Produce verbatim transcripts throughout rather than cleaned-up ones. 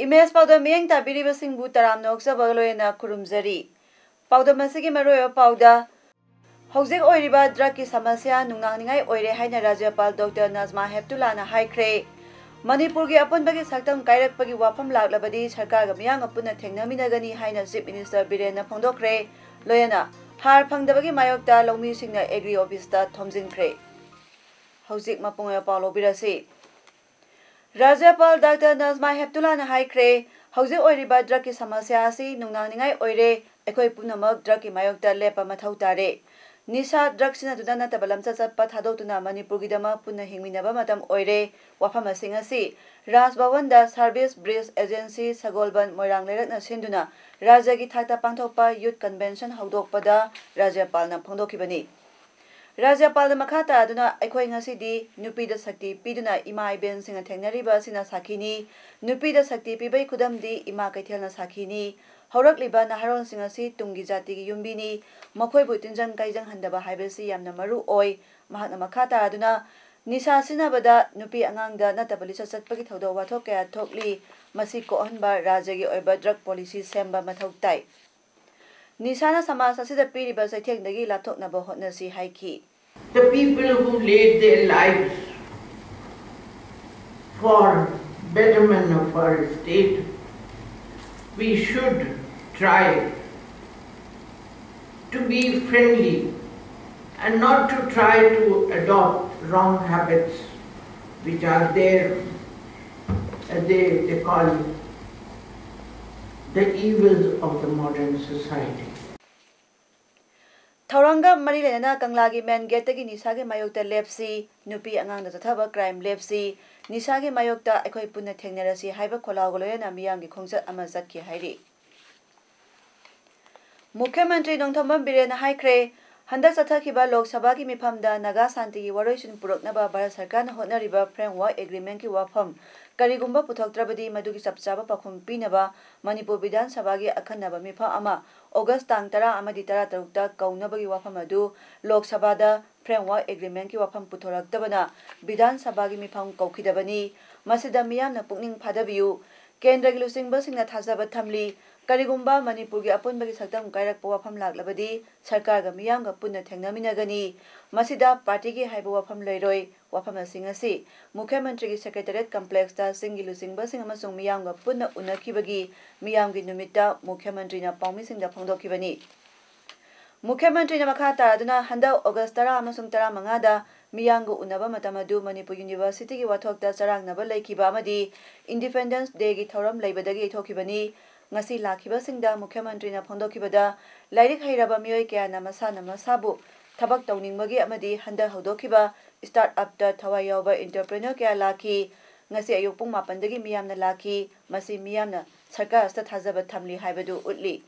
Image ꯄꯥꯎꯗꯝ ꯃꯤꯠꯌꯦꯡ ꯇꯥꯕꯤꯔꯤꯕꯁꯤꯡꯕꯨ ꯇꯔꯥꯝꯅ ꯑꯣꯛꯆꯕꯒ ꯂꯣꯏꯅꯅ ꯈꯨꯔꯨꯝꯖꯔꯤ꯫ ꯄꯥꯎꯗꯝ ꯑꯁꯤꯒꯤ ꯃꯔꯨꯑꯣꯏꯕ ꯄꯥꯎꯗ, ꯍꯧꯖꯤꯛ ꯑꯣꯏꯔꯤꯕ ꯗ꯭ꯔꯒꯀꯤ ꯁꯃꯁ꯭ꯌꯥ ꯅꯨꯡꯅꯥꯡꯅꯤꯡꯉꯥꯏ ꯑꯣꯏꯔꯦ ꯍꯥꯏꯅ ꯔꯥꯖ꯭ꯌꯄꯥꯜ ꯗꯣꯛꯇꯔ ꯅꯖꯃꯥ ꯍꯦꯞꯇꯨꯂꯥꯅ ꯍꯥꯏꯈ꯭ꯔꯦ꯫ ꯃꯅꯤꯄꯨꯔꯒꯤ ꯑꯄꯨꯟꯕꯒꯤ ꯁꯛꯇꯝ ꯀꯥꯏꯔꯛꯄꯒꯤ ꯋꯥꯐꯝ ꯂꯥꯛꯂꯕꯗꯤ ꯁꯔꯀꯥꯔꯒ ꯃꯤꯌꯥꯝꯒ ꯄꯨꯟꯅ ꯊꯦꯡꯅꯃꯤꯟꯅꯒꯅꯤ ꯍꯥꯏꯅ ꯆꯤꯐ ꯃꯤꯅꯤꯁꯇꯔ ꯕꯤꯔꯦꯟꯅ ꯐꯣꯡꯗꯣꯛꯈ꯭ꯔꯦ꯫ ꯂꯣꯏꯅꯅ ꯍꯥꯔ ꯐꯪꯗꯕꯒꯤ ꯃꯥꯌꯣꯛꯇ ꯂꯧꯃꯤꯁꯤꯡꯅ ꯑꯦꯒ꯭ꯔꯤ ꯑꯣꯐꯤꯁꯇ ꯊꯣꯝꯖꯤꯟꯈ꯭ꯔꯦ꯫ ꯍꯧꯖꯤꯛ ꯃꯄꯨꯡ ꯑꯣꯏꯕ ꯄꯥꯎ ꯂꯧꯕꯤꯔꯁꯤ꯫ ꯔꯥꯖ꯭ꯌꯄꯥꯜ ꯗꯥꯛꯇꯔ ꯅꯖꯃꯥ ꯍꯦꯞꯇꯨꯂꯥꯅ ꯍꯥꯏꯈ꯭ꯔꯦ, ꯍꯧꯖꯤꯛ ꯑꯣꯏꯔꯤꯕ ꯗ꯭ꯔꯒꯀꯤ ꯁꯃꯁ꯭ꯌꯥ ꯑꯁꯤ ꯅꯨꯡꯅꯥꯡꯅꯤꯡꯉꯥꯏ ꯑꯣꯏꯔꯦ꯫ ꯑꯩꯈꯣꯏ ꯄꯨꯝꯅꯃꯛ ꯗ꯭ꯔꯒꯀꯤ ꯃꯥꯌꯣꯛꯇ ꯂꯦꯞꯄ ꯃꯊꯧ ꯇꯥꯔꯦ꯫ ꯅꯤꯁꯥ, ꯗ꯭ꯔꯒ ꯁꯤꯖꯤꯟꯅꯗꯨꯅ ꯅꯠꯇꯕ ꯂꯝꯆꯠ ꯁꯥꯖꯠ ꯐꯠꯇꯕ ꯊꯥꯗꯣꯛꯇꯨꯅ ꯃꯅꯤꯄꯨꯔꯒꯤꯗꯃꯛ ꯄꯨꯟꯅ ꯍꯤꯡꯃꯤꯟꯅꯕ ꯃꯇꯝ ꯑꯣꯏꯔꯦ꯫ ꯋꯥꯐꯝꯁꯤꯡ ꯑꯁꯤ ꯔꯥꯖ ꯚꯕꯟꯗ ꯁꯔꯚꯤꯁ ꯕ꯭ꯔꯤꯖ ꯑꯦꯖꯦꯟꯁꯤ, ꯁꯒꯣꯜꯕꯟ, ꯃꯣꯏꯔꯥꯡ ꯂꯩꯔꯛꯅ ꯁꯤꯟꯗꯨꯅ ꯔꯥꯖ꯭ꯌꯒꯤ ꯊꯥꯛꯇ ꯄꯥꯡꯊꯣꯛꯄ ꯌꯨꯊ ꯀꯟꯚꯦꯟꯁꯟ ꯍꯧꯗꯣꯛꯄꯗ ꯔꯥꯖ꯭ꯌꯄꯥꯜꯅ ꯐꯣꯡꯗꯣꯛꯈꯤꯕꯅꯤ꯫ ꯔꯥꯖ꯭ꯌꯄꯥꯜꯅ ꯃꯈꯥ ꯇꯥꯗꯨꯅ, ꯑꯩꯈꯣꯏ ꯉꯁꯤꯗꯤ ꯅꯨꯄꯤꯗ ꯁꯛꯇꯤ ꯄꯤꯗꯨꯅ ꯏꯃꯥ ꯏꯕꯦꯟꯁꯤꯡꯅ ꯊꯦꯡꯅꯔꯤꯕ ꯑꯁꯤꯅ ꯁꯥꯈꯤꯅꯤ꯫ ꯅꯨꯄꯤꯗ ꯁꯛꯇꯤ ꯄꯤꯕꯒꯤ ꯈꯨꯗꯝꯗꯤ ꯏꯃꯥ ꯀꯩꯊꯦꯜꯅ ꯁꯥꯈꯤꯅꯤ꯫ ꯍꯧꯔꯛꯂꯤꯕ ꯅꯍꯥꯔꯣꯜꯁꯤꯡ ꯑꯁꯤ ꯇꯨꯡꯒꯤ ꯖꯥꯇꯤꯒꯤ ꯌꯨꯝꯕꯤꯅꯤ꯫ ꯃꯈꯣꯏꯕꯨ ꯇꯤꯟꯖꯪ ꯀꯥꯏꯖꯪꯍꯟꯗꯕ ꯍꯥꯏꯕꯁꯤ ꯌꯥꯝꯅ ꯃꯔꯨ ꯑꯣꯏ꯫ ꯃꯍꯥꯛꯅ ꯃꯈꯥ ꯇꯥꯗꯨꯅ, ꯅꯤꯁꯥ ꯁꯤꯖꯤꯟꯅꯕꯗ ꯅꯨꯄꯤ ꯑꯉꯥꯡꯗ ꯅꯠꯇꯕ ꯂꯤꯆꯠ ꯆꯠꯄꯒꯤ ꯊꯧꯗꯣꯛ ꯋꯥꯊꯣꯛ ꯀꯌꯥ ꯊꯣꯛꯂꯤ꯫ ꯃꯁꯤ ꯀꯣꯛꯍꯟꯕ ꯔꯥꯖ꯭ꯌꯒꯤ ꯑꯣꯏꯕ ꯗ꯭ꯔꯒ ꯄꯣꯂꯤꯁꯤ ꯁꯦꯝꯕ ꯃꯊꯧ ꯇꯥꯏ꯫ ꯅꯤꯁꯥꯅ ꯁꯃꯥꯖ ꯑꯁꯤꯗ ꯄꯤꯔꯤꯕ ꯆꯩꯊꯦꯡꯗꯒꯤ ꯂꯥꯞꯊꯣꯛꯅꯕ ꯍꯣꯠꯅꯁꯤ ꯍꯥꯏꯈꯤ꯫ The people who laid their lives for betterment of our state, we should try to be friendly and not to try to adopt wrong habits which are there, uh, they, they call the evils of the modern society. ꯊꯧꯔꯝꯒ ꯃꯔꯤ ꯂꯩꯅꯅ ꯀꯪꯂꯥꯒꯤ ꯃꯦꯟ ꯒꯦꯠꯇꯒꯤ ꯅꯤꯁꯥꯒꯤ ꯃꯥꯌꯣꯛꯇ ꯂꯦꯞꯁꯤ, ꯅꯨꯄꯤ ꯑꯉꯥꯡꯗ ꯆꯠꯊꯕ crime ꯂꯦꯞꯁꯤ, ꯅꯤꯁꯥꯒꯤ ꯃꯥꯌꯣꯛꯇ ꯑꯩꯈꯣꯏ ꯄꯨꯟꯅ ꯊꯦꯡꯅꯔꯁꯤ ꯍꯥꯏꯕ ꯈꯣꯜꯂꯥꯎꯒ ꯂꯣꯏꯅꯅ ꯃꯤꯌꯥꯝꯒꯤ ꯈꯣꯡꯆꯠ ꯑꯃ ꯆꯠꯈꯤ ꯍꯥꯏꯔꯤ꯫ ꯃꯨꯈ꯭ꯌ ꯃꯟꯇ꯭ꯔꯤ ꯅꯣꯡꯊꯣꯝꯕꯝ ꯕꯤꯔꯦꯟꯅ ꯍꯥꯏꯈ꯭ꯔꯦ, ꯍꯟꯗꯛ ꯆꯠꯊꯈꯤꯕ ꯂꯣꯛ ꯁꯚꯥꯒꯤ ꯃꯤꯐꯝꯗ ꯅꯥꯒꯥ ꯁꯥꯟꯇꯤꯒꯤ ꯋꯥꯔꯣꯏꯁꯤꯟ ꯄꯨꯔꯛꯅꯕ ꯚꯥꯔꯠ ꯁꯔꯀꯥꯔꯅ ꯍꯣꯠꯅꯔꯤꯕ Framework Agreement ꯀꯤ ꯋꯥꯐꯝ ꯀꯔꯤꯒꯨꯝꯕ ꯄꯨꯊꯣꯛꯇ꯭ꯔꯕꯗꯤ ꯃꯗꯨꯒꯤ ꯆꯞ ꯆꯥꯕ ꯄꯥꯎꯈꯨꯝ ꯄꯤꯅꯕ ꯃꯅꯤꯄꯨꯔ ꯕꯤꯙꯥꯟ ꯁꯚꯥꯒꯤ ꯑꯈꯟꯅꯕ ꯃꯤꯐꯝ ꯑꯃ ꯑꯣꯒꯁ ꯇꯥꯡ ꯇꯔꯥ ꯑꯃꯗꯤ ꯇꯔꯥꯇꯔꯨꯛꯇ ꯀꯧꯅꯕꯒꯤ ꯋꯥꯐꯝ ꯑꯗꯨ ꯂꯣꯛ ꯁꯚꯥꯗ Framework Agreement ꯀꯤ ꯋꯥꯐꯝ ꯄꯨꯊꯣꯔꯛꯇꯕꯅ ꯕꯤꯙꯥꯟ ꯁꯚꯥꯒꯤ ꯃꯤꯐꯝ ꯀꯧꯈꯤꯗꯕꯅꯤ꯫ ꯃꯁꯤꯗ ꯃꯤꯌꯥꯝꯅ ꯄꯨꯛꯅꯤꯡ ꯐꯥꯗꯕꯤꯌꯨ꯫ ꯀꯦꯟꯗ꯭ꯔꯒꯤ ꯂꯨꯆꯤꯡꯕꯁꯤꯡꯅ ꯊꯥꯖꯕ ꯊꯝꯂꯤ꯫ ꯀꯔꯤꯒꯨꯝꯕ ꯃꯅꯤꯄꯨꯔꯒꯤ ꯑꯄꯨꯟꯕꯒꯤ ꯁꯛꯇꯝ ꯀꯥꯏꯔꯛꯄ ꯋꯥꯐꯝ ꯂꯥꯛꯂꯕꯗꯤ ꯁꯔꯀꯥꯔꯒ ꯃꯤꯌꯥꯝꯒ ꯄꯨꯟꯅ ꯊꯦꯡꯅꯃꯤꯟꯅꯒꯅꯤ꯫ ꯃꯁꯤꯗ ꯄꯥꯔꯇꯤꯒꯤ ꯍꯥꯏꯕ ꯋꯥꯐꯝ ꯂꯩꯔꯣꯏ꯫ ꯋꯥꯐꯝꯁꯤꯡ ꯑꯁꯤ ꯃꯨꯈ꯭ꯌ ꯃꯟꯇ꯭ꯔꯤꯒꯤ Secretariat Complex ꯇ ꯆꯤꯡꯒꯤ ꯂꯨꯆꯤꯡꯕꯁꯤꯡ ꯑꯃꯁꯨꯡ ꯃꯤꯌꯥꯝꯒ ꯄꯨꯟꯅ ꯎꯅꯈꯤꯕꯒꯤ ꯃꯤꯌꯥꯝꯒꯤ ꯅꯨꯃꯤꯠꯇ ꯃꯨꯈ꯭ꯌ ꯃꯟꯇ꯭ꯔꯤꯅ ꯄꯥꯎꯃꯤꯁꯤꯡꯗ ꯐꯣꯡꯗꯣꯛꯈꯤꯕꯅꯤ꯫ ꯃꯨꯈ꯭ꯌ ꯃꯟꯇ꯭ꯔꯤꯅ ꯃꯈꯥ ꯇꯥꯔꯗꯨꯅ ꯍꯟꯗꯛ ꯑꯣꯒꯁ ꯇꯔꯥ ꯑꯃꯁꯨꯡ ꯇꯔꯥꯃꯉꯥꯗ ꯃꯤꯌꯥꯝꯒ ꯎꯅꯕ ꯃꯇꯝ ꯑꯗꯨ ꯃꯅꯤꯄꯨꯔ University ꯒꯤ ꯋꯥꯊꯣꯛꯇ ꯆꯔꯥꯡꯅꯕ ꯂꯩꯈꯤꯕ ꯑꯃꯗꯤ Independence Day ꯒꯤ ꯊꯧꯔꯝ ꯂꯩꯕꯗꯒꯤ ꯌꯩꯊꯣꯛꯈꯤꯕꯅꯤ꯫ ꯉꯁꯤ ꯂꯥꯛꯈꯤꯕꯁꯤꯡꯗ ꯃꯨꯈ꯭ꯌ ꯃꯟꯇ꯭ꯔꯤꯅ ꯐꯣꯡꯗꯣꯛꯈꯤꯕꯗ, ꯂꯥꯏꯔꯤꯛ ꯍꯩꯔꯕ ꯃꯤꯑꯣꯏ ꯀꯌꯥꯅ ꯃꯁꯥꯅ ꯃꯁꯥꯕꯨ ꯊꯕꯛ ꯇꯧꯅꯤꯡꯕꯒꯤ ꯑꯃꯗꯤ ꯍꯟꯗꯛ ꯍꯧꯗꯣꯛꯈꯤꯕ start up ꯇ ꯊꯋꯥꯏ ꯌꯥꯎꯕ entrepreneur ꯀꯌꯥ ꯂꯥꯛꯈꯤ꯫ ꯉꯁꯤ ꯑꯌꯨꯛ ꯄꯨꯡ ꯃꯥꯄꯟꯗꯒꯤ ꯃꯤꯌꯥꯝꯅ ꯂꯥꯛꯈꯤ꯫ ꯃꯁꯤ ꯃꯤꯌꯥꯝꯅ ꯁꯔꯀꯥꯔ ꯑꯁꯤꯗ ꯊꯥꯖꯕ ꯊꯝꯂꯤ ꯍꯥꯏꯕꯗꯨ ꯎꯠꯂꯤ꯫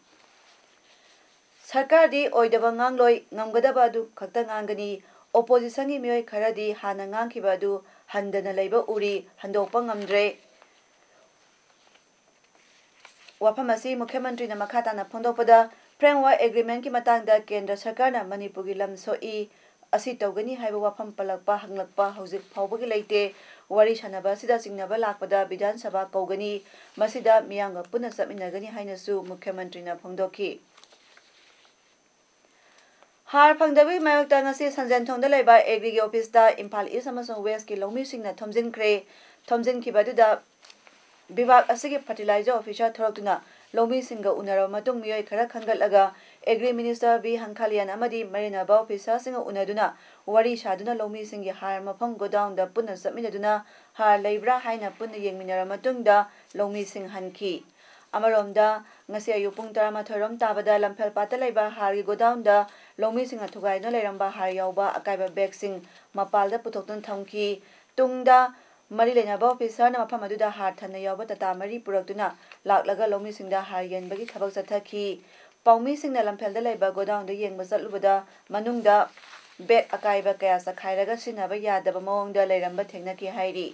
ꯁꯔꯀꯥꯔꯗꯤ ꯑꯣꯏꯗꯕ ꯉꯥꯡꯂꯣꯏ, ꯉꯝꯒꯗꯕ ꯑꯗꯨ ꯈꯛꯇ ꯉꯥꯡꯒꯅꯤ꯫ Opposition ꯒꯤ ꯃꯤꯑꯣꯏ ꯈꯔꯗꯤ ꯍꯥꯟꯅ ꯉꯥꯡꯈꯤꯕ ꯑꯗꯨ ꯍꯟꯗꯅ ꯂꯩꯕ ꯎꯔꯤ, ꯍꯟꯗꯣꯛꯄ ꯉꯝꯗ꯭ꯔꯦ꯫ ꯋꯥꯐꯝ ꯑꯁꯤ ꯃꯨꯈ꯭ꯌ ꯃꯟꯇ꯭ꯔꯤꯅ ꯃꯈꯥ ꯇꯥꯅ ꯐꯣꯡꯗꯣꯛꯄꯗ, Framework Agreement ꯀꯤ ꯃꯇꯥꯡꯗ ꯀꯦꯟꯗ꯭ꯔ ꯁꯔꯀꯥꯔꯅ ꯃꯅꯤꯄꯨꯔꯒꯤ ꯂꯝ ꯁꯣꯛꯏ, ꯑꯁꯤ ꯇꯧꯒꯅꯤ ꯍꯥꯏꯕ ꯋꯥꯐꯝ ꯄꯜꯂꯛꯄ, ꯍꯪꯂꯛꯄ ꯍꯧꯖꯤꯛ ꯐꯥꯎꯕꯒꯤ ꯂꯩꯇꯦ꯫ ꯋꯥꯔꯤ ꯁꯥꯟꯅꯕ ꯑꯁꯤꯗ ꯆꯤꯡꯅꯕ ꯂꯥꯛꯄꯗ ꯕꯤꯙꯥꯟ ꯁꯚꯥ ꯀꯧꯒꯅꯤ, ꯃꯁꯤꯗ ꯃꯤꯌꯥꯝꯒ ꯄꯨꯟꯅ ꯆꯠꯃꯤꯟꯅꯒꯅꯤ ꯍꯥꯏꯅꯁꯨ ꯃꯨꯈ꯭ꯌ ꯃꯟꯇ꯭ꯔꯤꯅ ꯐꯣꯡꯗꯣꯛꯈꯤ꯫ ꯍꯥꯔ ꯐꯪꯗꯕꯒꯤ ꯃꯥꯌꯣꯛꯇ ꯉꯁꯤ ꯁꯟꯖꯦꯟꯊꯣꯡꯗ ꯂꯩꯕ Agri ꯒꯤ office ꯇ ꯏꯝꯐꯥꯜ East ꯑꯃꯁꯨꯡ West ꯀꯤ ꯂꯧꯃꯤꯁꯤꯡꯅ ꯊꯣꯝꯖꯤꯟꯈ꯭ꯔꯦ꯫ ꯊꯣꯝꯖꯤꯟꯈꯤꯕ ꯑꯗꯨꯗ ꯕꯤꯚꯥꯒ ꯑꯁꯤꯒꯤ fertilizer officer ꯊꯣꯔꯛꯇꯨꯅ ꯂꯧꯃꯤꯁꯤꯡꯒ ꯎꯅꯔꯕ ꯃꯇꯨꯡ ꯃꯤꯑꯣꯏ ꯈꯔ ꯈꯟꯒꯠꯂꯒ Agri Minister ꯚꯤ ꯍꯪꯈꯥꯂꯤꯌꯥꯟ ꯑꯃꯗꯤ ꯃꯔꯤ ꯂꯩꯅꯕ officer ꯁꯤꯡꯒ ꯎꯅꯗꯨꯅ ꯋꯥꯔꯤ ꯁꯥꯗꯨꯅ ꯂꯧꯃꯤꯁꯤꯡꯒꯤ ꯍꯥꯔ ꯃꯐꯝ godown ꯗ ꯄꯨꯟꯅ ꯆꯠꯃꯤꯟꯅꯗꯨꯅ ꯍꯥꯔ ꯂꯩꯕ꯭ꯔꯥ ꯍꯥꯏꯅ ꯄꯨꯟꯅ ꯌꯦꯡꯃꯤꯟꯅꯔꯕ ꯃꯇꯨꯡꯗ ꯂꯧꯃꯤꯁꯤꯡ ꯍꯟꯈꯤ꯫ ꯑꯃꯔꯣꯝꯗ, ꯉꯁꯤ ꯑꯌꯨꯛ ꯄꯨꯡ ꯇꯔꯥꯃꯥꯊꯣꯏ ꯔꯣꯝ ꯇꯥꯕꯗ ꯂꯝꯐꯦꯜꯄꯥꯠꯇ ꯂꯩꯕ ꯍꯥꯔꯒꯤ godown ꯗ ꯂꯧꯃꯤꯁꯤꯡꯅ ꯊꯨꯒꯥꯏꯗꯨꯅ ꯂꯩꯔꯝꯕ ꯍꯥꯔ ꯌꯥꯎꯕ ꯑꯀꯥꯏꯕ bag ꯁꯤꯡ ꯃꯄꯥꯜꯗ ꯄꯨꯊꯣꯛꯇꯨꯅ ꯊꯝꯈꯤ꯫ ꯇꯨꯡꯗ ꯃꯔꯤ ꯂꯩꯅꯕ officer ꯅ ꯃꯐꯝ ꯑꯗꯨꯗ ꯍꯥꯔ ꯊꯟꯅ ꯌꯥꯎꯕ ꯇꯥꯇꯥ ꯃꯔꯤ ꯄꯨꯔꯛꯇꯨꯅ ꯂꯥꯛꯂꯒ ꯂꯧꯃꯤꯁꯤꯡꯗ ꯍꯥꯔ ꯌꯦꯟꯕꯒꯤ ꯊꯕꯛ ꯆꯠꯊꯈꯤ꯫ ꯄꯥꯎꯃꯤꯁꯤꯡꯅ ꯂꯝꯐꯦꯜꯗ ꯂꯩꯕ ꯒꯣꯗꯥꯎꯟꯗ ꯌꯦꯡꯕ ꯆꯠꯂꯨꯕꯗ ꯃꯅꯨꯡꯗ ꯕꯦꯒ ꯑꯀꯥꯏꯕ ꯀꯌꯥ ꯆꯈꯥꯏꯔꯒ ꯁꯤꯖꯤꯟꯅꯕ ꯌꯥꯗꯕ ꯃꯑꯣꯡꯗ ꯂꯩꯔꯝꯕ ꯊꯦꯡꯅꯈꯤ ꯍꯥꯏꯔꯤ꯫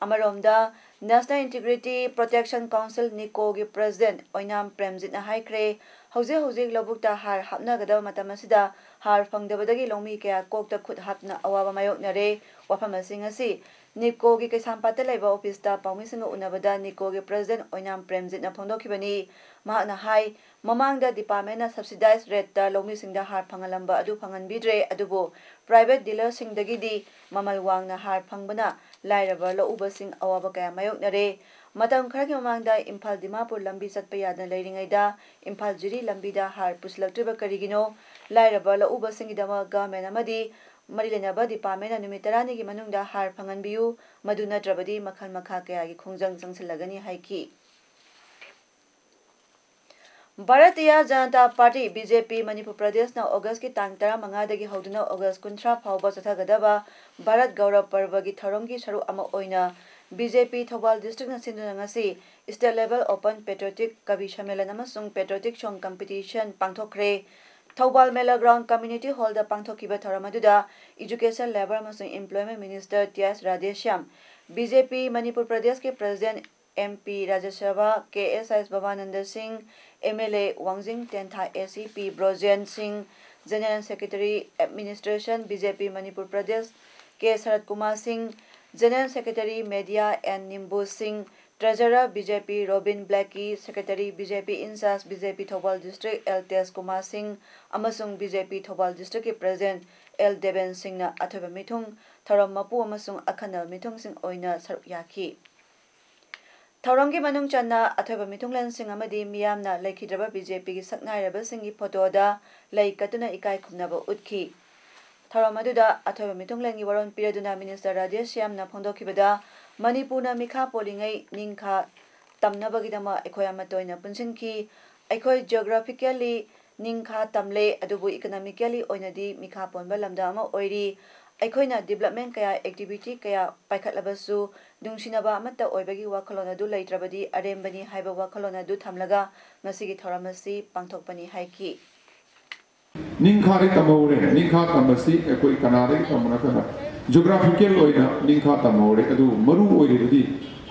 ꯑꯃꯔꯣꯝꯗ, National Integrity Protection Council, ꯅꯤꯀꯣꯒꯤ president ꯑꯣꯏꯅꯥꯝ ꯄ꯭ꯔꯦꯝꯖꯤꯠꯅ ꯍꯥꯏꯈ꯭ꯔꯦ, ꯍꯧꯖꯤꯛ ꯍꯧꯖꯤꯛ ꯂꯧꯕꯨꯛꯇ ꯍꯥꯔ ꯍꯥꯞꯅꯒꯗꯕ ꯃꯇꯝ ꯑꯁꯤꯗ ꯍꯥꯔ ꯐꯪꯗꯕꯗꯒꯤ ꯂꯧꯃꯤ ꯀꯌꯥ ꯀꯣꯛꯇ ꯈꯨꯠ ꯍꯥꯞꯇꯨꯅ ꯑꯋꯥꯕ ꯃꯥꯌꯣꯛꯅꯔꯦ꯫ ꯋꯥꯐꯝꯁꯤꯡ ꯑꯁꯤ ꯅꯤꯀꯣꯒꯤ ꯀꯩꯁꯥꯝꯄꯥꯠꯇ ꯂꯩꯕ ꯑꯣꯐꯤꯁꯇ ꯄꯥꯎꯃꯤꯁꯤꯡꯒ ꯎꯅꯕꯗ ꯅꯤꯀꯣꯒꯤ president ꯑꯣꯏꯅꯥꯝ ꯄ꯭ꯔꯦꯝꯖꯤꯠꯅ ꯐꯣꯡꯗꯣꯛꯈꯤꯕꯅꯤ꯫ ꯃꯍꯥꯛꯅ ꯍꯥꯏ, ꯃꯃꯥꯡꯗ departmentꯅ subsidized rateꯇ ꯂꯧꯃꯤꯁꯤꯡꯗ ꯍꯥꯔ ꯐꯪꯍꯜꯂꯝꯕ ꯑꯗꯨ ꯐꯪꯍꯟꯕꯤꯗ꯭ꯔꯦ, ꯑꯗꯨꯕꯨ private dealerꯁꯤꯡꯗꯒꯤꯗꯤ ꯃꯃꯜ ꯋꯥꯡꯅ ꯍꯥꯔ ꯐꯪꯕꯅ ꯂꯥꯏꯔꯕ ꯂꯧꯎꯕꯁꯤꯡ ꯑꯋꯥꯕ ꯀꯌꯥ ꯃꯥꯌꯣꯛꯅꯔꯦ꯫ ꯃꯇꯝ ꯈꯔꯒꯤ ꯃꯃꯥꯡꯗ ꯏꯝꯐꯥꯜ ꯗꯤꯃꯥꯄꯨꯔ ꯂꯝꯕꯤ ꯆꯠꯄ ꯌꯥꯗꯅ ꯂꯩꯔꯤꯉꯩꯗ ꯏꯝꯐꯥꯜ ꯖꯤꯔꯤ ꯂꯝꯕꯤꯗ ꯍꯥꯔ ꯄꯨꯁꯤꯜꯂꯛꯇ꯭ꯔꯤꯕ ꯀꯔꯤꯒꯤꯅꯣ? ꯂꯥꯏꯔꯕ ꯂꯧꯎꯕꯁꯤꯡꯒꯤꯗꯃꯛ government ꯑꯃꯗꯤ ꯃꯔꯤ ꯂꯩꯅꯕ departmentꯅ ꯅꯨꯃꯤꯠ ꯇꯔꯥꯅꯤꯒꯤ ꯃꯅꯨꯡꯗ ꯍꯥꯔ ꯐꯪꯍꯟꯕꯤꯌꯨ, ꯃꯗꯨ ꯅꯠꯇ꯭ꯔꯕꯗꯤ ꯃꯈꯜ ꯃꯈꯥ ꯀꯌꯥꯒꯤ ꯈꯣꯡꯖꯪ ꯆꯪꯁꯤꯜꯂꯒꯅꯤ ꯍꯥꯏꯈꯤ꯫ ꯚꯥꯔꯇꯤꯌ ꯖꯅꯇꯥ ꯄꯥꯔꯇꯤ, BJP, ꯃꯅꯤꯄꯨꯔ ꯄ꯭ꯔꯗꯦꯁꯅ ꯑꯣꯒꯁꯀꯤ ꯇꯥꯡ ꯇꯔꯥꯃꯉꯥꯗꯒꯤ ꯍꯧꯗꯨꯅ ꯑꯣꯒꯁ ꯀꯨꯟꯊ꯭ꯔꯥ ꯐꯥꯎꯕ ꯆꯠꯊꯒꯗꯕ ꯚꯥꯔꯠ ꯒꯧꯔꯕ ꯄꯔꯕꯒꯤ ꯊꯧꯔꯝꯒꯤ ꯁꯔꯨꯛ ꯑꯃ ꯑꯣꯏꯅ BJP ꯊꯧꯕꯥꯜ districtꯅ ꯁꯤꯟꯗꯨꯅ ꯉꯁꯤ state level open patriotic ꯀꯕꯤ ꯁꯝꯃꯦꯂꯟ ꯑꯃꯁꯨꯡ patriotic song competition ꯄꯥꯡꯊꯣꯛꯈ꯭ꯔꯦ꯫ ꯊꯧꯕꯥꯜ ꯃꯦꯂꯥ ground community hallꯗ ꯄꯥꯡꯊꯣꯛꯈꯤꯕ ꯊꯧꯔꯝ ꯑꯗꯨꯗ Education, Labour ꯑꯃꯁꯨꯡ Employment Minister T S Radheshyam, BJP Manipur ꯄ꯭ꯔꯗꯦꯁꯀꯤ president MP ꯔꯥꯖ꯭ꯌ ꯁꯚꯥ ꯀꯦ ꯑꯦꯁ ꯑꯥꯏ ꯚꯕꯥꯅꯟꯗ ꯁꯤꯡ, MLA ꯋꯥꯡꯖꯤꯡ ꯇꯦꯟꯊꯥ, ACP ꯕ꯭ꯔꯣꯖꯦꯟ ꯁꯤꯡ, General Secretary Administration BJP Manipur Pradesh ꯀꯦ ꯁꯔꯠ ꯀꯨꯃꯥꯔ ꯁꯤꯡ, General Secretary Media N ꯅꯤꯝꯕꯨ Singh, Treasurer BJP Robin ꯕ꯭ꯂꯦꯀꯤ, Secretary BJP in charge BJP Thoubal district L Tej Kumar Singh ꯑꯃꯁꯨꯡ BJP ꯊꯧꯕꯥꯜ districtꯀꯤ president ꯑꯦꯜ ꯗꯦꯕꯦꯟ ꯁꯤꯡꯅ ꯑꯊꯣꯏꯕ ꯃꯤꯊꯨꯡ, ꯊꯧꯔꯝ ꯃꯄꯨ ꯑꯃꯁꯨꯡ ꯑꯈꯟꯅꯕ ꯃꯤꯊꯨꯡꯁꯤꯡ ꯑꯣꯏꯅ ꯁꯔꯨꯛ ꯌꯥꯈꯤ꯫ ꯊꯧꯔꯝꯒꯤ ꯃꯅꯨꯡ ꯆꯟꯅ ꯑꯊꯣꯏꯕ ꯃꯤꯊꯨꯡꯂꯦꯟꯁꯤꯡ ꯑꯃꯗꯤ ꯃꯤꯌꯥꯝꯅ ꯂꯩꯈꯤꯗ꯭ꯔꯕ BJPꯒꯤ ꯁꯛꯅꯥꯏꯔꯕꯁꯤꯡꯒꯤ ꯐꯣꯇꯣꯗ ꯂꯩ ꯀꯠꯇꯨꯅ ꯏꯀꯥꯏ ꯈꯨꯝꯅꯕ ꯎꯠꯈꯤ꯫ ꯊꯧꯔꯝ ꯑꯗꯨꯗ ꯑꯊꯣꯏꯕ ꯃꯤꯊꯨꯡꯂꯦꯟꯒꯤ ꯋꯥꯔꯣꯜ ꯄꯤꯔꯗꯨꯅ Minister ꯔꯥꯙꯦꯁ꯭ꯌꯥꯝꯅ ꯐꯣꯡꯗꯣꯛꯈꯤꯕꯗ, ꯃꯅꯤꯄꯨꯔꯅ ꯃꯤꯈꯥ ꯄꯣꯜꯂꯤꯉꯩ ꯅꯤꯡꯈꯥ ꯇꯝꯅꯕꯒꯤꯗꯃꯛ ꯑꯩꯈꯣꯏ ꯑꯃꯠꯇ ꯑꯣꯏꯅ ꯄꯨꯟꯁꯤꯟꯈꯤ꯫ ꯑꯩꯈꯣꯏ geographically ꯅꯤꯡꯈꯥ ꯇꯝꯂꯦ, ꯑꯗꯨꯕꯨ economically ꯑꯣꯏꯅꯗꯤ ꯃꯤꯈꯥ ꯄꯣꯟꯕ ꯂꯝꯗꯝ ꯑꯃ ꯑꯣꯏꯔꯤ꯫ ꯑꯩꯈꯣꯏꯅ development ꯀꯌꯥ, activity ꯀꯌꯥ ꯄꯥꯏꯈꯠꯂꯕꯁꯨ ꯅꯨꯡꯁꯤꯅꯕ ꯑꯃꯠꯇ ꯑꯣꯏꯕꯒꯤ ꯋꯥꯈꯜꯂꯣꯟ ꯑꯗꯨ ꯂꯩꯇ꯭ꯔꯕꯗꯤ ꯑꯔꯦꯝꯕꯅꯤ ꯍꯥꯏꯕ ꯋꯥꯈꯜꯂꯣꯟ ꯑꯗꯨ ꯊꯝꯂꯒ ꯉꯁꯤꯒꯤ ꯊꯧꯔꯝ ꯑꯁꯤ ꯄꯥꯡꯊꯣꯛꯄꯅꯤ ꯍꯥꯏꯈꯤ꯫ ꯅꯤꯡꯈꯥꯗꯤ ꯇꯝꯍꯧꯔꯦ꯫ ꯅꯤꯡꯈꯥ ꯇꯝꯕꯁꯤ ꯑꯩꯈꯣꯏ ꯀꯅꯥꯗꯒꯤ ꯇꯝꯕꯅꯣ ꯈꯟꯗ geographical ꯑꯣꯏꯅ ꯅꯤꯡꯈꯥ ꯇꯝꯍꯧꯔꯦ꯫ ꯑꯗꯨ ꯃꯔꯨ ꯑꯣꯏꯔꯤꯕꯗꯤ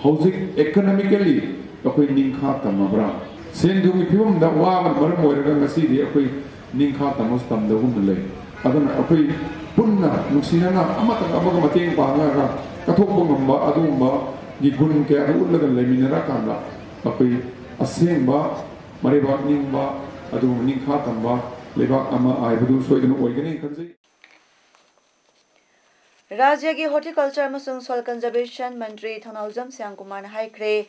ꯍꯧꯖꯤꯛ economically ꯑꯩꯈꯣꯏ ꯅꯤꯡꯈꯥ ꯇꯝꯃꯕ꯭ꯔꯥ? ꯁꯦꯟ ꯊꯨꯝꯒꯤ ꯐꯤꯕꯝꯗ ꯋꯥꯕꯅ ꯃꯔꯝ ꯑꯣꯏꯔꯒ ꯉꯁꯤꯗꯤ ꯑꯩꯈꯣꯏ ꯅꯤꯡꯈꯥ ꯇꯝꯕꯁꯨ ꯇꯝꯗꯒꯨꯝꯅ ꯂꯩ꯫ ꯑꯗꯨꯅ ꯑꯩꯈꯣꯏ ꯄꯨꯟꯅ ꯅꯨꯡꯁꯤꯅꯅ ꯑꯃꯇꯪ ꯑꯃꯒ ꯃꯇꯦꯡ ꯄꯥꯡꯉꯒ ꯀꯠꯊꯣꯛꯄ ꯉꯝꯕ ꯑꯗꯨꯒꯨꯝꯕꯒꯤ ꯒꯨꯟ ꯀꯌꯥꯗꯨ ꯎꯠꯂꯒ ꯂꯩꯃꯤꯟꯅꯔꯀꯥꯟꯗ ꯑꯩꯈꯣꯏ ꯑꯁꯦꯡꯕ ꯃꯔꯩꯕꯥꯛ ꯅꯤꯡꯕ ꯑꯗꯨꯒꯨꯝꯕ ꯅꯤꯡꯈꯥ ꯇꯝꯕ ꯂꯩꯕꯥꯛ ꯑꯃ ꯍꯥꯏꯕꯗꯨ ꯁꯣꯏꯗꯅ ꯑꯣꯏꯒꯅꯤ ꯈꯟꯖꯩ꯫ ꯔꯥꯖ꯭ꯌꯒꯤ Horticulture ꯑꯃꯁꯨꯡ Soil Conservation ꯃꯟꯇ꯭ꯔꯤ ꯊꯧꯅꯥꯎꯖꯝ ꯁ꯭ꯌꯥꯝꯀꯨꯃꯥꯔꯅ ꯍꯥꯏꯈ꯭ꯔꯦ,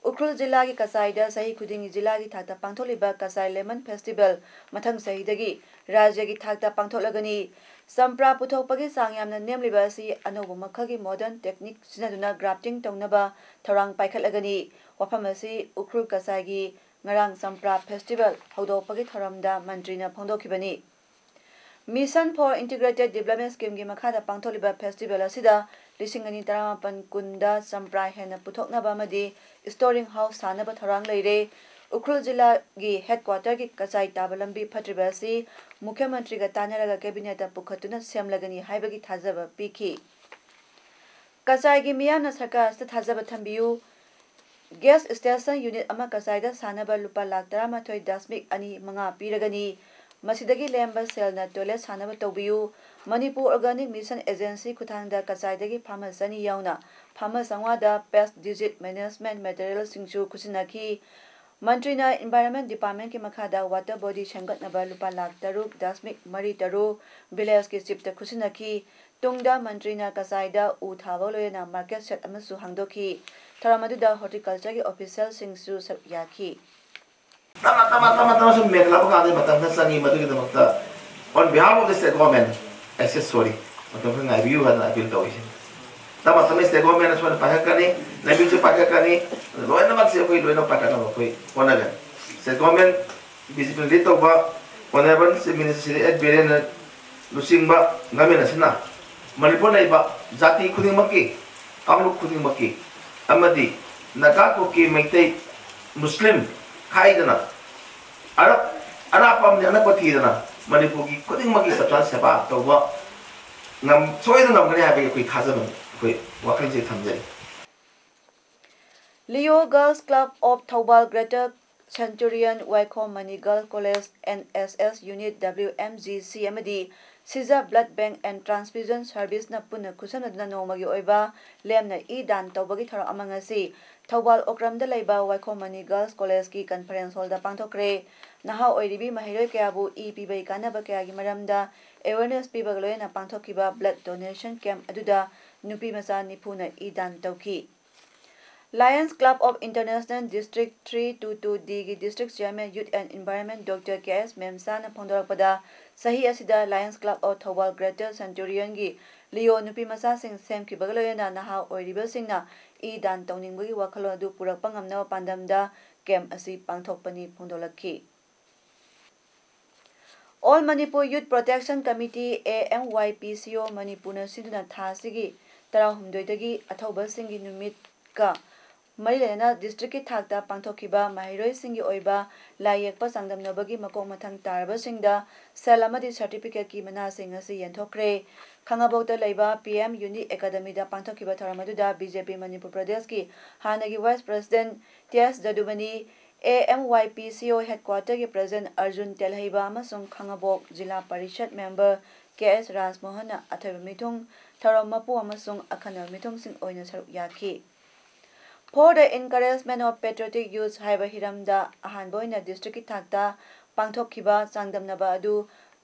ꯎꯈ꯭ꯔꯨꯜ ꯖꯤꯂꯥꯒꯤ ꯀꯆꯥꯏꯗ ꯆꯍꯤ ꯈꯨꯗꯤꯡꯒꯤ ꯖꯤꯂꯥꯒꯤ ꯊꯥꯛꯇ ꯄꯥꯡꯊꯣꯛꯂꯤꯕ ꯀꯆꯥꯏ Lemon Festival ꯃꯊꯪ ꯆꯍꯤꯗꯒꯤ ꯔꯥꯖ꯭ꯌꯒꯤ ꯊꯥꯛꯇ ꯄꯥꯡꯊꯣꯛꯂꯒꯅꯤ꯫ ꯆꯝꯄ꯭ꯔꯥ ꯄꯨꯊꯣꯛꯄꯒꯤ ꯆꯥꯡ ꯌꯥꯝꯅ ꯅꯦꯝꯂꯤꯕ ꯑꯁꯤ ꯑꯅꯧꯕ ꯃꯈꯜꯒꯤ modern technique ꯁꯤꯖꯤꯟꯅꯗꯨꯅ grafting ꯇꯧꯅꯕ ꯊꯧꯔꯥꯡ ꯄꯥꯏꯈꯠꯂꯒꯅꯤ꯫ ꯋꯥꯐꯝ ꯑꯁꯤ ꯎꯈ꯭ꯔꯨꯜ ꯀꯆꯥꯏꯒꯤ ꯉꯔꯥꯡ ꯆꯝꯄ꯭ꯔꯥ Festival ꯍꯧꯗꯣꯛꯄꯒꯤ ꯊꯧꯔꯝꯗ ꯃꯟꯇ꯭ꯔꯤꯅ ꯐꯣꯡꯗꯣꯛꯈꯤꯕꯅꯤ꯫ Mission for Integrated Development Scheme ꯒꯤ ꯃꯈꯥꯗ ꯄꯥꯡꯊꯣꯛꯂꯤꯕ festival ꯑꯁꯤꯗ ꯂꯤꯁꯤꯡ ꯑꯅꯤ ꯇꯔꯥꯃꯥꯄꯟ ꯀꯨꯟꯗ ꯆꯝꯄ꯭ꯔꯥ ꯍꯦꯟꯅ ꯄꯨꯊꯣꯛꯅꯕ ꯑꯃꯗꯤ storing house ꯁꯥꯅꯕ ꯊꯧꯔꯥꯡ ꯂꯩꯔꯦ꯫ ꯎꯈ꯭ꯔꯨꯜ ꯖꯤꯂꯥꯒꯤ headquarter ꯒꯤ ꯀꯆꯥꯏ ꯇꯥꯕ ꯂꯝꯕꯤ ꯐꯠꯇ꯭ꯔꯤꯕ ꯑꯁꯤ ꯃꯨꯈ꯭ꯌ ꯃꯟꯇ꯭ꯔꯤꯒ ꯇꯥꯟꯅꯔꯒ cabinet ꯇ ꯄꯨꯈꯠꯇꯨꯅ ꯁꯦꯝꯂꯒꯅꯤ ꯍꯥꯏꯕꯒꯤ ꯊꯥꯖꯕ ꯄꯤꯈꯤ꯫ ꯀꯆꯥꯏꯒꯤ ꯃꯤꯌꯥꯝꯅ ꯁꯔꯀꯥꯔ ꯑꯁꯤꯗ ꯊꯥꯖꯕ ꯊꯝꯕꯤꯌꯨ꯫ Gas station unit ꯑꯃ ꯀꯆꯥꯏꯗ ꯁꯥꯅꯕ ꯂꯨꯄꯥ ꯂꯥꯈ ꯇꯔꯥꯃꯥꯊꯣꯏ ꯗꯁꯃꯤꯛ ꯑꯅꯤ ꯃꯉꯥ ꯄꯤꯔꯒꯅꯤ꯫ ꯃꯁꯤꯗꯒꯤ ꯂꯦꯝꯕ ꯁꯦꯜꯅ toilet ꯁꯥꯅꯕ ꯇꯧꯕꯤꯌꯨ꯫ Manipur Organic Mission Agency ꯈꯨꯠꯊꯥꯡꯗ ꯀꯆꯥꯏꯗꯒꯤ farmer ꯆꯅꯤ ꯌꯥꯎꯅ farmer ꯆꯥꯝꯃꯉꯥꯗ pest disease management material ꯁꯤꯡꯁꯨ ꯈꯨꯠꯁꯤꯟꯅꯈꯤ꯫ ꯃꯟꯇ꯭ꯔꯤꯅ Environment Department ꯀꯤ ꯃꯈꯥꯗ water body ꯁꯦꯝꯒꯠꯅꯕ ꯂꯨꯄꯥ ꯂꯥꯈ ꯇꯔꯨꯛ ꯗꯁꯃꯤꯛ ꯃꯔꯤ ꯇꯔꯨꯛ village ꯀꯤ chief ꯇ ꯈꯨꯠꯁꯤꯟꯅꯈꯤ꯫ ꯇꯨꯡꯗ ꯃꯟꯇ꯭ꯔꯤꯅ ꯀꯆꯥꯏꯗ ꯎ ꯊꯥꯕ ꯂꯣꯏꯅꯅ market shed ꯑꯃꯁꯨ ꯍꯥꯡꯗꯣꯛꯈꯤ꯫ ꯊꯧꯔꯝ ꯑꯗꯨꯗ horticulture ꯒꯤ official ꯁꯤꯡꯁꯨ ꯁꯔꯨꯛ ꯌꯥꯈꯤ꯫ ꯇꯞꯅ ꯇꯞꯅ ꯇꯞꯅ ꯇꯞꯅ ꯁꯨꯝ ꯃꯦꯟꯈꯠꯂꯛꯄ ꯀꯥꯟꯗ ꯃꯇꯝ ꯈꯔ ꯆꯪꯉꯤ꯫ ꯃꯗꯨꯒꯤꯗꯃꯛꯇ on behalf of the state government, I say sorry, ꯃꯇꯝ ꯈꯔ ꯉꯥꯏꯕꯤꯌꯨ ꯍꯥꯏꯗꯅ appeal ꯇꯧꯔꯤꯁꯤꯅꯤ꯫ ꯇꯞꯅ ꯇꯞꯅ state government ꯅ ꯁꯣꯏꯅ ꯄꯥꯏꯈꯠꯀꯅꯤ, ꯂꯝꯕꯤꯁꯨ ꯄꯥꯏꯈꯠꯀꯅꯤ, ꯂꯣꯏꯅꯃꯛꯁꯦ ꯑꯩꯈꯣꯏ ꯂꯣꯏꯅ ꯄꯥꯏꯈꯠꯅꯕ ꯑꯩꯈꯣꯏ ꯍꯣꯠꯅꯒꯅꯤ꯫ State government, B J P ꯅ lead ꯇꯧꯕ Honorable Chief Minister ꯁ꯭ꯔꯤ ꯑꯦꯁ ꯕꯤꯔꯦꯟꯅ ꯂꯨꯆꯤꯡꯕ government ꯑꯁꯤꯅ ꯃꯅꯤꯄꯨꯔ ꯂꯩꯕ ꯖꯥꯇꯤ ꯈꯨꯗꯤꯡꯃꯛꯀꯤ, ꯀꯥꯡꯂꯨꯞ ꯈꯨꯗꯤꯡꯃꯛꯀꯤ ꯑꯃꯗꯤ ꯅꯥꯒꯥ, ꯀꯨꯀꯤ, ꯃꯩꯇꯩ, ꯃꯨꯁꯂꯤꯝ ꯈꯥꯏꯗꯅ ꯑꯔꯞ-, ꯑꯔꯥꯞꯄ ꯑꯃꯗꯤ ꯑꯅꯛꯄ ꯊꯤꯗꯅ ꯃꯅꯤꯄꯨꯔꯒꯤ ꯈꯨꯗꯤꯡꯃꯛꯀꯤ ꯁꯣꯁꯤꯌꯦꯜ ꯁꯦꯕꯥ ꯇꯧꯕ ꯉꯝ-, ꯁꯣꯏꯗꯅ ꯉꯝꯒꯅꯤ ꯍꯥꯏꯕꯒꯤ ꯑꯩꯈꯣꯏ ꯊꯥꯖꯕ, ꯑꯩꯈꯣꯏ ꯋꯥꯈꯜꯁꯦ ꯊꯝꯖꯩ꯫ Leo Girls Club of Thoubal Greater Centurion, Waikhom Mani Girls College, N S S Unit W M G C ꯑꯃꯗꯤ Sija Blood Bank and Transfusion Serviceꯅ ꯄꯨꯟꯅ ꯈꯨꯠꯁꯝꯅꯗꯨꯅ ꯅꯣꯡꯃꯒꯤ ꯑꯣꯏꯕ ꯂꯦꯝꯅ ꯏ ꯗꯥꯟ ꯇꯧꯕꯒꯤ ꯊꯧꯔꯝ ꯑꯃ ꯉꯁꯤ ꯊꯧꯕꯥꯜ ꯑꯣꯀ꯭ꯔꯝꯗ ꯂꯩꯕ ꯋꯥꯏꯈꯣꯝ ꯃꯅꯤ Girls Collegeꯀꯤ Conference Hallꯗ ꯄꯥꯡꯊꯣꯛꯈ꯭ꯔꯦ꯫ ꯅꯍꯥ ꯑꯣꯏꯔꯤꯕꯤ ꯃꯍꯩꯔꯣꯏ ꯀꯌꯥꯕꯨ ꯏ ꯄꯤꯕꯒꯤ ꯀꯥꯟꯅꯕ ꯀꯌꯥꯒꯤ ꯃꯔꯝꯗ awareness ꯄꯤꯕꯒ ꯂꯣꯏꯅꯅ ꯄꯥꯡꯊꯣꯛꯈꯤꯕ blood donation camp ꯑꯗꯨꯗ ꯅꯨꯄꯤ ꯃꯆꯥ ꯅꯤꯐꯨꯅ ꯏ ꯗꯥꯟ ꯇꯧꯈꯤ꯫ Lions Club of International District three two two Dꯒꯤ District Chairman Youth and Environment Doctor K S ꯃꯦꯝꯁꯥꯅ ꯐꯣꯡꯗꯣꯔꯛꯄꯗ, ꯆꯍꯤ ꯑꯁꯤꯗ Lions Club of Thoubal Greater Centurionꯒꯤ ꯂꯤꯑꯣ ꯅꯨꯄꯤ ꯃꯆꯥꯁꯤꯡ ꯁꯦꯝꯈꯤꯕꯒ ꯂꯣꯏꯅꯅ ꯅꯍꯥ ꯑꯣꯏꯔꯤꯕꯁꯤꯡꯅ ꯏ ꯗꯥꯟ ꯇꯧꯅꯤꯡꯕꯒꯤ ꯋꯥꯈꯜꯂꯣꯟ ꯑꯗꯨ ꯄꯨꯔꯛꯄ ꯉꯝꯅꯕ ꯄꯥꯟꯗꯝꯗ camp ꯑꯁꯤ ꯄꯥꯡꯊꯣꯛꯄꯅꯤ ꯐꯣꯡꯗꯣꯛꯂꯛꯈꯤ꯫ All Manipur Youth Protection Committee, A M Y P C O, ꯃꯅꯤꯄꯨꯔꯅ ꯁꯤꯟꯗꯨꯅ ꯊꯥ ꯑꯁꯤꯒꯤ ꯇꯔꯥꯍꯨꯝꯗꯣꯏꯗꯒꯤ ꯑꯊꯧꯕꯁꯤꯡꯒꯤ ꯅꯨꯃꯤꯠꯀ ꯃꯔꯤ ꯂꯩꯅꯅ districtꯀꯤ ꯊꯥꯛꯇ ꯄꯥꯡꯊꯣꯛꯈꯤꯕ ꯃꯍꯩꯔꯣꯏꯁꯤꯡꯒꯤ ꯑꯣꯏꯕ ꯂꯥꯏ ꯌꯦꯛꯄ ꯆꯥꯡꯗꯝꯅꯕꯒꯤ ꯃꯀꯣꯛ ꯃꯊꯪ ꯇꯥꯔꯕꯁꯤꯡꯗ cell ꯑꯃꯗꯤ certificateꯀꯤ ꯃꯅꯥꯁꯤꯡ ꯑꯁꯤ ꯌꯦꯟꯊꯣꯛꯈ꯭ꯔꯦ꯫ ꯈꯥꯉꯕꯣꯛꯇ ꯂꯩꯕ P M Unit Academyꯗ ꯄꯥꯡꯊꯣꯛꯈꯤꯕ ꯊꯧꯔꯝ ꯑꯗꯨꯗ B J P ꯃꯅꯤꯄꯨꯔ ꯄ꯭ꯔꯗꯦꯁꯀꯤ ꯍꯥꯟꯅꯒꯤ Vice President T S ꯖꯗꯨꯃꯅꯤ, A M Y P C O headquarterꯒꯤ President Arjun ꯇꯦꯜꯍꯩꯕ ꯑꯃꯁꯨꯡ ꯈꯥꯉꯕꯣꯛ ꯖꯤꯂꯥ ꯄꯔꯤꯁꯠ member K S ꯔꯥꯖꯃꯣꯍꯟꯅ ꯑꯊꯣꯏꯕ ꯃꯤꯊꯨꯡ, ꯊꯧꯔꯝ ꯃꯄꯨ ꯑꯃꯁꯨꯡ ꯑꯈꯟꯅꯕ ꯃꯤꯊꯨꯡꯁꯤꯡ ꯑꯣꯏꯅ ꯁꯔꯨꯛ ꯌꯥꯈꯤ꯫ For the Encouragement of Patriotic Youth ꯍꯥꯏꯕ ꯍꯤꯔꯝꯗ ꯑꯍꯥꯟꯕ ꯑꯣꯏꯅ districtꯀꯤ ꯊꯥꯛꯇ ꯄꯥꯡꯊꯣꯛꯈꯤꯕ ꯆꯥꯡꯗꯝꯅꯕ ꯑꯗꯨ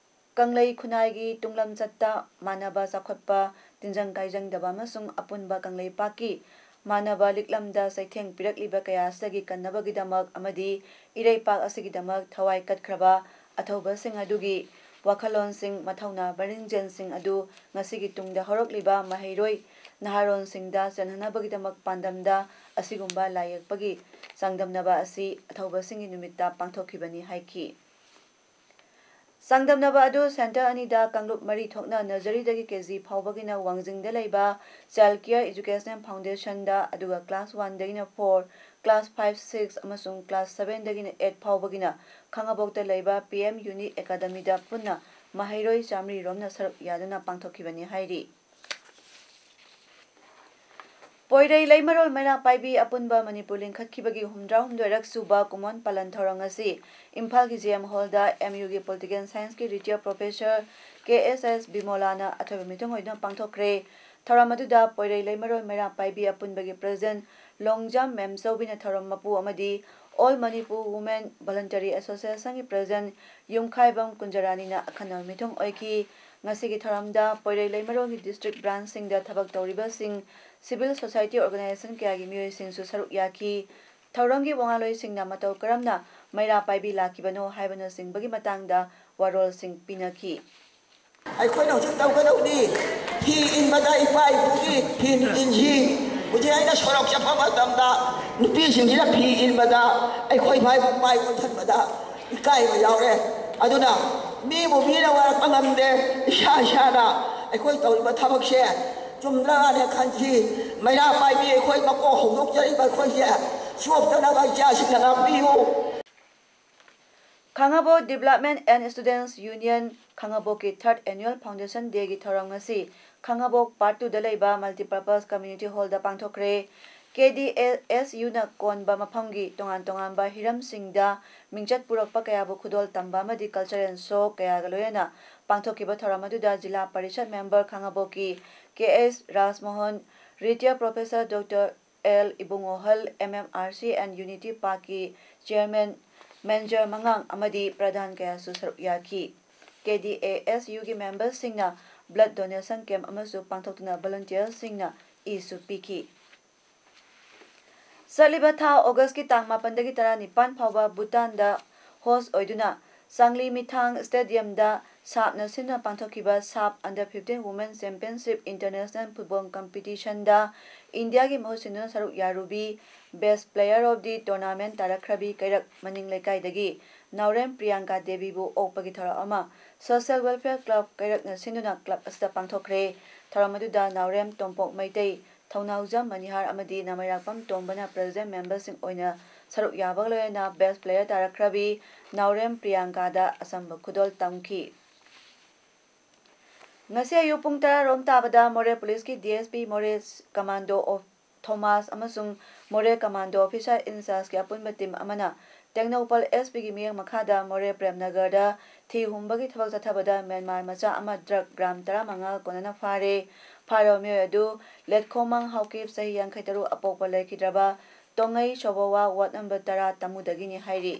ꯀꯪꯂꯩ ꯈꯨꯟꯅꯥꯏꯒꯤ ꯇꯨꯡꯂꯝꯆꯠꯇ ꯃꯥꯟꯅꯕ ꯆꯥꯎꯈꯠꯄ, ꯇꯤꯟꯖꯪ ꯀꯥꯏꯖꯪꯗꯕ ꯑꯃꯁꯨꯡ ꯑꯄꯨꯟꯕ ꯀꯪꯂꯩꯄꯥꯛꯀꯤ ꯃꯥꯟꯅꯕ ꯂꯤꯛꯂꯝꯗ ꯆꯩꯊꯦꯡ ꯄꯤꯔꯛꯂꯤꯕ ꯀꯌꯥ ꯑꯁꯤꯗꯒꯤ ꯀꯟꯅꯕꯒꯤꯗꯃꯛ ꯑꯃꯗꯤ ꯏꯔꯩꯄꯥꯛ ꯑꯁꯤꯒꯤꯗꯃꯛ ꯊꯋꯥꯏ ꯀꯠꯈ꯭ꯔꯕ ꯑꯊꯧꯕꯁꯤꯡ ꯑꯗꯨꯒꯤ ꯋꯥꯈꯜꯂꯣꯟꯁꯤꯡ, ꯃꯊꯧꯅꯥ ꯃꯔꯤꯡꯖꯦꯜꯁꯤꯡ ꯑꯗꯨ ꯉꯁꯤꯒꯤ ꯇꯨꯡꯗ ꯍꯧꯔꯛꯂꯤꯕ ꯃꯍꯩꯔꯣꯏ ꯅꯍꯥꯔꯣꯜꯁꯤꯡꯗ ꯆꯦꯟꯍꯟꯅꯕꯒꯤꯗꯃꯛ ꯄꯥꯟꯗꯝꯗ ꯑꯁꯤꯒꯨꯝꯕ ꯂꯥꯏ ꯌꯦꯛꯄꯒꯤ ꯆꯥꯡꯗꯝꯅꯕ ꯑꯁꯤ ꯑꯊꯧꯕꯁꯤꯡꯒꯤ ꯅꯨꯃꯤꯠꯇ ꯄꯥꯡꯊꯣꯛꯈꯤꯕꯅꯤ ꯍꯥꯏꯈꯤ꯫ ꯆꯥꯡꯗꯝꯅꯕ ꯑꯗꯨ ꯁꯦꯟꯇꯔ ꯑꯅꯤꯗ ꯀꯥꯡꯂꯨꯞ ꯃꯔꯤ ꯊꯣꯛꯅ ꯅꯔꯖꯔꯤꯗꯒꯤ ꯀꯦ ꯖꯤ ꯐꯥꯎꯕꯒꯤꯅ ꯋꯥꯡꯖꯤꯡꯗ ꯂꯩꯕ Child Care Educational Foundationꯗ, ꯑꯗꯨꯒ class oneꯗꯒꯤꯅ four, class five, six ꯑꯃꯁꯨꯡ class sevenꯗꯒꯤꯅ eight ꯐꯥꯎꯕꯒꯤꯅ ꯈꯥꯉꯕꯣꯛꯇ ꯂꯩꯕ P M Unique Academyꯗ ꯄꯨꯟꯅ ꯃꯍꯩꯔꯣꯏ ꯆꯥꯃꯔꯤ ꯔꯣꯝꯅ ꯁꯔꯨꯛ ꯌꯥꯗꯨꯅ ꯄꯥꯡꯊꯣꯛꯈꯤꯕꯅꯤ ꯍꯥꯏꯔꯤ꯫ ꯄꯣꯏꯔꯩ ꯂꯩꯃꯔꯣꯜ ꯃꯩꯔꯥ ꯄꯥꯏꯕꯤ ꯑꯄꯨꯟꯕ ꯃꯅꯤꯄꯨꯔ ꯂꯤꯡꯈꯠꯈꯤꯕꯒꯤ ꯍꯨꯝꯗ꯭ꯔꯥ ꯍꯨꯝꯗꯣꯏꯔꯛ ꯁꯨꯕ ꯀꯨꯝꯑꯣꯟ ꯄꯥꯂꯟ ꯊꯧꯔꯝ ꯉꯁꯤ ꯏꯝꯐꯥꯜꯒꯤ J M Hallꯗ M Uꯒꯤ Political Scienceꯀꯤ Retired Professor K S S ꯕꯤꯃꯣꯂꯥꯅ ꯑꯊꯣꯏꯕ ꯃꯤꯊꯨꯡ ꯑꯣꯏꯗꯨꯅ ꯄꯥꯡꯊꯣꯛꯈ꯭ꯔꯦ꯫ ꯊꯧꯔꯝ ꯑꯗꯨꯗ ꯄꯣꯏꯔꯩ ꯂꯩꯃꯔꯣꯜ ꯃꯩꯔꯥ ꯄꯥꯏꯕꯤ ꯑꯄꯨꯟꯕꯒꯤ President ꯂꯣꯡꯖꯥꯝ ꯃꯦꯝꯆꯧꯕꯤꯅ ꯊꯧꯔꯝ ꯃꯄꯨ ꯑꯃꯗꯤ All Manipur Women Voluntary Associationꯒꯤ President ꯌꯨꯝꯈꯥꯏꯕꯝ ꯀꯨꯟꯖꯔꯥꯅꯤꯅ ꯑꯈꯟꯅꯕ ꯃꯤꯊꯨꯡ ꯑꯣꯏꯈꯤ꯫ ꯉꯁꯤꯒꯤ ꯊꯧꯔꯝꯗ ꯄꯣꯏꯔꯩ ꯂꯩꯃꯔꯣꯜꯒꯤ district branchꯁꯤꯡꯗ ꯊꯕꯛ ꯇꯧꯔꯤꯕꯁꯤꯡ, civil society organization ꯀꯌꯥꯒꯤ ꯃꯤꯑꯣꯏꯁꯤꯡꯁꯨ ꯁꯔꯨꯛ ꯌꯥꯈꯤ꯫ ꯊꯧꯔꯝꯒꯤ ꯋꯥꯉꯥꯡꯂꯣꯏꯁꯤꯡꯅ ꯃꯇꯧ ꯀꯔꯝꯅ ꯃꯩꯔꯥ ꯄꯥꯏꯕꯤ ꯂꯥꯛꯈꯤꯕꯅꯣ ꯍꯥꯏꯕꯅꯆꯤꯡꯕꯒꯤ ꯃꯇꯥꯡꯗ ꯋꯥꯔꯣꯜꯁꯤꯡ ꯄꯤꯅꯈꯤ꯫ ꯑꯩꯈꯣꯏꯅ ꯍꯧꯖꯤꯛ ꯇꯧꯒꯗꯧꯅꯤ꯫ ꯐꯤ ꯏꯟꯕꯗ ꯏꯄꯥ ꯏꯄꯨꯒꯤ ꯐꯤ ꯏꯟꯁꯤ꯫ ꯍꯧꯖꯤꯛ ꯑꯩꯅ ꯁꯣꯔꯣꯛ ꯆꯠꯄ ꯃꯇꯝꯗ ꯅꯨꯄꯤꯁꯤꯡꯁꯤꯅ ꯐꯤ ꯏꯟꯕꯗ ꯑꯩꯈꯣꯏ ꯃꯥꯏ ꯃꯥꯏ ꯑꯣꯟꯁꯤꯟꯕꯗ ꯏꯀꯥꯏꯕ ꯌꯥꯎꯔꯦ꯫ ꯑꯗꯨꯅ ꯃꯤꯕꯨ ꯃꯤꯅ ꯋꯥꯔꯛꯄ ꯉꯝꯗꯦ꯫ ꯏꯁꯥ ꯏꯁꯥꯅ ꯑꯩꯈꯣꯏ ꯇꯧꯔꯤꯕ ꯊꯕꯛꯁꯦ ꯆꯨꯝꯗ꯭ꯔꯥꯅꯦ ꯈꯟꯁꯤ꯫ ꯃꯩꯔꯥ ꯄꯥꯏꯕꯤ ꯑꯩꯈꯣꯏ ꯃꯀꯣꯛ ꯍꯧꯗꯣꯛꯆꯔꯤꯕ ꯑꯩꯈꯣꯏꯁꯦ ꯆꯣꯞꯇꯅꯕ ꯏꯆꯥꯁꯤꯡꯅ ꯉꯥꯛꯄꯤꯌꯨ꯫ ꯈꯥꯉꯕꯣꯛ Development and Students Union ꯈꯥꯉꯕꯣꯛꯀꯤ third annual Foundation Dayꯒꯤ ꯊꯧꯔꯝ ꯉꯁꯤ ꯈꯥꯉꯕꯣꯛ Part twoꯗ ꯂꯩꯕ Multipurpose Community Hallꯗ ꯄꯥꯡꯊꯣꯛꯈ꯭ꯔꯦ꯫ KDASUꯅ ꯀꯣꯟꯕ ꯃꯐꯝꯒꯤ ꯇꯣꯉꯥꯟ ꯇꯣꯉꯥꯟꯕ ꯍꯤꯔꯝꯁꯤꯡꯗ ꯃꯤꯡꯆꯠ ꯄꯨꯔꯛꯄ ꯀꯌꯥꯕꯨ ꯈꯨꯗꯣꯜ ꯇꯝꯕ ꯑꯃꯗꯤ cultural show ꯀꯌꯥꯒ ꯂꯣꯏꯅꯅ ꯄꯥꯡꯊꯣꯛꯈꯤꯕ ꯊꯧꯔꯝ ꯑꯗꯨꯗ ꯖꯤꯂꯥ ꯄꯔꯤꯁꯠ member ꯈꯥꯉꯕꯣꯛꯀꯤ K S Rajmohan, Retired Professor Doctor L Ibungohal, M M R C and Unity Parkꯀꯤ Chairman ꯃꯦꯟꯖꯔ ꯃꯉꯥꯡ ꯑꯃꯗꯤ ꯄ꯭ꯔꯙꯥꯟ ꯀꯌꯥꯁꯨ ꯁꯔꯨꯛ ꯌꯥꯈꯤ꯫ KDASUꯒꯤ memberꯁꯤꯡꯅ blood donation camp ꯑꯃꯁꯨ ꯄꯥꯡꯊꯣꯛꯇꯨꯅ volunteerꯁꯤꯡꯅ ꯏꯁꯨ ꯄꯤꯈꯤ꯫ ꯆꯠꯂꯤꯕ ꯊꯥ Augustꯀꯤ ꯇꯥꯡ ꯃꯥꯄꯟꯗꯒꯤ ꯇꯔꯥꯅꯤꯄꯥꯟ ꯐꯥꯎꯕ ꯚꯨꯇꯥꯟꯗ host ꯑꯣꯏꯗꯨꯅ ꯆꯥꯡꯂꯤ ꯃꯤꯊꯥꯡ ꯁ꯭ꯇꯦꯗꯤꯌꯝꯗ ꯁꯥꯞꯅ ꯁꯤꯟꯗꯨꯅ ꯄꯥꯡꯊꯣꯛꯈꯤꯕ SAFF under fifteen women championship international football ꯀꯝꯄꯤꯇꯤꯁꯟꯗ ꯏꯟꯗꯤꯌꯥꯒꯤ ꯃꯍꯨꯠ ꯁꯤꯟꯗꯨꯅ ꯁꯔꯨꯛ ꯌꯥꯔꯨꯕꯤ best player of the tournament ꯇꯥꯔꯛꯈ꯭ꯔꯕꯤ ꯀꯩꯔꯛ ꯃꯅꯤꯡ ꯂꯩꯀꯥꯏꯗꯒꯤ ꯅꯥꯎꯔꯦꯝ ꯄ꯭ꯔꯤꯌꯥꯡꯀꯥ ꯗꯦꯕꯤꯕꯨ ꯑꯣꯛꯄꯒꯤ ꯊꯧꯔꯝ ꯑꯃ ꯁꯣꯁꯤꯌꯦꯜ ꯋꯦꯜꯐꯤꯌꯔ ꯀ꯭ꯂꯕ ꯀꯩꯔꯛꯅ ꯁꯤꯟꯗꯨꯅ ꯀ꯭ꯂꯕ ꯑꯁꯤꯗ ꯄꯥꯡꯊꯣꯛꯈ꯭ꯔꯦ꯫ ꯊꯧꯔꯝ ꯑꯗꯨꯗ ꯅꯥꯎꯔꯦꯝ ꯇꯣꯝꯄꯣꯛ ꯃꯩꯇꯩ, ꯊꯧꯅꯥꯎꯖꯝ ꯃꯅꯤꯍꯥꯔ ꯑꯃꯗꯤ ꯅꯃꯩꯔꯥꯛꯄꯝ ꯇꯣꯝꯕꯅ ꯄ꯭ꯔꯦꯁꯤꯗꯦꯟꯠ ꯃꯦꯝꯕꯔꯁꯤꯡ ꯑꯣꯏꯅ ꯁꯔꯨꯛ ꯌꯥꯕꯒ ꯂꯣꯏꯅꯅ ꯕꯦꯁ ꯄ꯭ꯂꯦꯌꯔ ꯇꯥꯔꯛꯈ꯭ꯔꯕꯤ ꯅꯥꯎꯔꯦꯝ ꯄ꯭ꯔꯤꯌꯥꯡꯀꯥꯗ ꯑꯆꯝꯕ ꯈꯨꯗꯣꯜ ꯇꯝꯈꯤ꯫ ꯉꯁꯤ ꯑꯌꯨꯛ ꯄꯨꯡ ꯇꯔꯥ ꯔꯣꯝ ꯇꯥꯕꯗ ꯃꯣꯔꯦ ꯄꯨꯂꯤꯁꯀꯤ ꯗꯤ ꯑꯦꯁ ꯄꯤ, ꯃꯣꯔꯦ ꯀꯃꯥꯟꯗꯣ ꯑꯣꯐ ꯊꯣꯃꯥꯁ ꯑꯃꯁꯨꯡ ꯃꯣꯔꯦ ꯀꯃꯥꯟꯗꯣ ꯑꯣꯐꯤꯁꯥꯔ ꯏꯟꯆꯥꯔꯖꯀꯤ ꯑꯄꯨꯟꯕ ꯇꯤꯝ ꯑꯃꯅ ꯇꯦꯡꯅꯧꯄꯜ ꯑꯦꯁ ꯄꯤꯒꯤ ꯃꯤꯠꯌꯦꯡ ꯃꯈꯥꯗ ꯃꯣꯔꯦ ꯄ꯭ꯔꯦꯝꯅꯒꯔꯗ ꯊꯤ ꯍꯨꯝꯕꯒꯤ ꯊꯕꯛ ꯆꯠꯊꯕꯗ ꯃ꯭ꯌꯥꯟꯃꯥꯔ ꯃꯆꯥ ꯑꯃ ꯗ꯭ꯔꯒ ꯒ꯭ꯔꯥꯝ ꯇꯔꯥꯃꯉꯥ ꯀꯣꯟꯅꯅ ꯐꯥꯔꯦ꯫ ꯐꯥꯔꯕ ꯃꯤꯑꯣꯏ ꯑꯗꯨ ꯂꯦꯠꯈꯣꯃꯥꯡ ꯍꯥꯎꯀꯤꯞ, ꯆꯍꯤ ꯌꯥꯡꯈꯩ ꯇꯔꯨꯛ, ꯑꯄꯣꯛꯄ ꯂꯩꯈꯤꯗ꯭ꯔꯕ ꯇꯣꯉꯩ ꯁꯣꯕꯣꯋꯥ, ꯋꯥꯔꯗ ꯅꯝꯕꯔ ꯇꯔꯥ, ꯇꯃꯨꯗꯒꯤꯅꯤ ꯍꯥꯏꯔꯤ꯫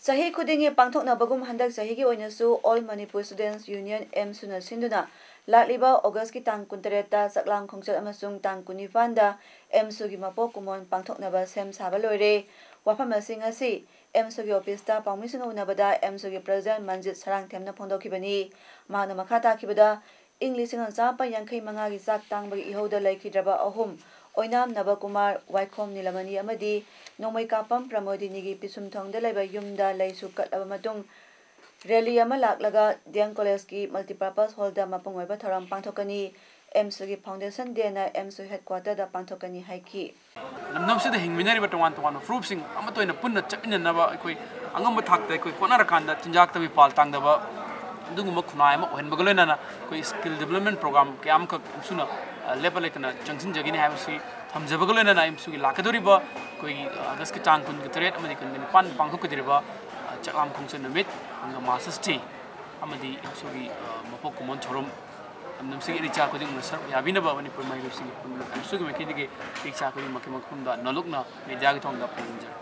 ꯆꯍꯤ ꯈꯨꯗꯤꯡꯒꯤ ꯄꯥꯡꯊꯣꯛꯅꯕꯒꯨꯝ ꯍꯟꯗꯛ ꯆꯍꯤꯒꯤ ꯑꯣꯏꯅꯁꯨ ꯑꯣꯜ ꯃꯅꯤꯄꯨꯔ ꯁ꯭ꯇꯨꯗꯦꯟꯠꯁ ꯌꯨꯅꯤꯌꯟ, ꯑꯦꯝꯁꯨꯅ ꯁꯤꯟꯗꯨꯅ ꯂꯥꯛꯂꯤꯕ ꯑꯣꯒꯁꯀꯤ ꯇꯥꯡ ꯀꯨꯟꯇꯔꯦꯠꯇ ꯆꯥꯛꯂꯥꯝ ꯈꯣꯡꯆꯠ ꯑꯃꯁꯨꯡ ꯇꯥꯡ ꯀꯨꯟꯅꯤꯄꯥꯟꯗ ꯑꯦꯝꯁꯨꯒꯤ ꯃꯄꯣꯛ ꯀꯨꯝꯑꯣꯟ ꯄꯥꯡꯊꯣꯛꯅꯕ ꯁꯦꯝ ꯁꯥꯕ ꯂꯣꯏꯔꯦ꯫ ꯋꯥꯐꯝ ꯑꯁꯤ ꯉꯁꯤ ꯑꯦꯝꯁꯨꯒꯤ ꯑꯣꯐꯤꯁꯇ ꯄꯥꯎꯃꯤꯁꯤꯡꯒ ꯎꯅꯕꯗ ꯑꯦꯝꯁꯨꯒꯤ ꯄ꯭ꯔꯦꯁꯤꯗꯦꯟꯠ ꯃꯟꯖꯤꯠ ꯁꯔꯥꯡꯊꯦꯝꯅ ꯐꯣꯡꯗꯣꯛꯈꯤꯕꯅꯤ꯫ ꯃꯍꯥꯛꯅ ꯃꯈꯥ ꯇꯥꯈꯤꯕꯗ, ꯏꯪ ꯂꯤꯁꯤꯡ ꯑꯃ ꯆꯥꯃꯥꯄꯟ ꯌꯥꯡꯈꯩ ꯃꯉꯥꯒꯤ ꯆꯥꯛ ꯇꯥꯡꯕꯒꯤ ꯏꯍꯧꯗ ꯂꯩꯈꯤꯗ꯭ꯔꯕ ꯑꯍꯨꯝ, ꯑꯣꯏꯅꯥꯝ ꯅꯕꯀꯨꯃꯥꯔ, ꯋꯥꯏꯈꯣꯝ ꯅꯤꯂꯃꯅꯤ ꯑꯃꯗꯤ ꯅꯣꯡꯃꯩꯀꯥꯄꯝ ꯄ꯭ꯔꯃꯣꯗꯤꯅꯤꯒꯤ ꯄꯤꯁꯨꯝꯊꯣꯡꯗ ꯂꯩꯕ ꯌꯨꯝꯗ ꯂꯩꯁꯨ ꯀꯠꯂꯕ ꯃꯇꯨꯡ, ꯔꯦꯂꯤ ꯑꯃ ꯂꯥꯛꯂꯒ ꯗꯤ ꯑꯦꯝ ꯀꯣꯂꯦꯖꯀꯤ ꯃꯜꯇꯤꯄꯔꯄꯁ ꯍꯣꯜꯗ ꯃꯄꯨꯡ ꯑꯣꯏꯕ ꯊꯧꯔꯝ ꯄꯥꯡꯊꯣꯛꯀꯅꯤ꯫ ꯑꯦꯝꯁꯨꯒꯤ ꯐꯥꯎꯟꯗꯦꯁꯟ ꯗꯦꯅ ꯑꯦꯝꯁꯨ ꯍꯦꯗꯀ꯭ꯋꯥꯇꯔꯗ ꯄꯥꯡꯊꯣꯛꯀꯅꯤ ꯍꯥꯏꯈꯤ꯫ ꯂꯝꯗꯝꯁꯤꯗ ꯍꯤꯡꯃꯤꯟꯅꯔꯤꯕ ꯇꯣꯉꯥꯟ ꯇꯣꯉꯥꯟꯕ ꯐꯨꯔꯨꯞꯁꯤꯡ ꯑꯃꯠꯇ ꯑꯣꯏꯅ ꯄꯨꯟꯅ ꯆꯠꯃꯤꯟꯅꯅꯕ ꯑꯩꯈꯣꯏ ꯑꯉꯝꯕ ꯊꯥꯛꯇ ꯑꯩꯈꯣꯏ ꯍꯣꯠꯅꯔꯀꯥꯟꯗ ꯆꯤꯟꯖꯥꯛꯇ ꯃꯤꯄꯥꯜ ꯇꯥꯡꯗꯕ ꯑꯗꯨꯒꯨꯝꯕ ꯈꯨꯟꯅꯥꯏ ꯑꯃ ꯑꯣꯏꯍꯟꯕꯒ ꯂꯣꯏꯅꯅ ꯑꯩꯈꯣꯏ ꯁ꯭ꯀꯤꯜ ꯗꯤꯕꯂꯞꯃꯦꯟ ꯄ꯭ꯔꯣꯒ꯭ꯔꯥꯝ ꯀꯌꯥ ꯑꯃꯈꯛ ꯑꯦꯝꯁꯨꯅ, ꯑ, ꯂꯦꯞꯄ ꯂꯩꯇꯅ ꯆꯪꯁꯤꯟꯖꯒꯅꯤ ꯍꯥꯏꯕꯁꯤ ꯊꯝꯖꯕꯒ ꯂꯣꯏꯅꯅ ꯑꯦꯝꯁꯨꯒꯤ ꯂꯥꯛꯀꯗꯧꯔꯤꯕ ꯑꯩꯈꯣꯏꯒꯤ, ꯑ, ꯑꯥꯒꯁꯀꯤ ꯇꯥꯡ ꯀꯨꯟꯒ ꯇꯔꯦꯠ ꯑꯃꯗꯤ ꯀꯨꯟꯒ ꯅꯤꯄꯥꯟꯗ ꯄꯥꯡꯊꯣꯛꯀꯗꯧꯔꯤꯕ, ꯑ, ꯆꯥꯛꯂꯥꯝ ꯈꯣꯡꯆꯠ ꯅꯨꯃꯤꯠ, ꯍꯪꯒꯥꯃꯥ ꯁꯁꯇꯤ ꯑꯃꯗꯤ ꯑꯦꯝꯁꯨꯒꯤ, ꯑ, ꯃꯄꯣꯛ ꯀꯨꯝꯑꯣꯟ ꯊꯧꯔꯝ ꯂꯝꯗꯝꯁꯤꯒꯤ ꯏꯔꯩꯆꯥ ꯈꯨꯗꯤꯡꯃꯛꯅ ꯁꯔꯨꯛ ꯌꯥꯕꯤꯅꯕ ꯃꯅꯤꯄꯨꯔ ꯃꯍꯩꯔꯣꯏꯁꯤꯡꯒꯤ ꯄꯨꯟꯅ ꯑꯦꯝꯁꯨꯒꯤ ꯃꯥꯏꯀꯩꯗꯒꯤ ꯏꯔꯩꯆꯥ ꯈꯨꯗꯤꯡꯃꯛꯀꯤ ꯃꯐꯝꯗ ꯅꯣꯂꯨꯛꯅ ꯃꯦꯗꯤꯌꯥꯒꯤ ꯊꯣꯡꯗ ꯐꯣꯡꯗꯣꯛꯆꯔꯤ꯫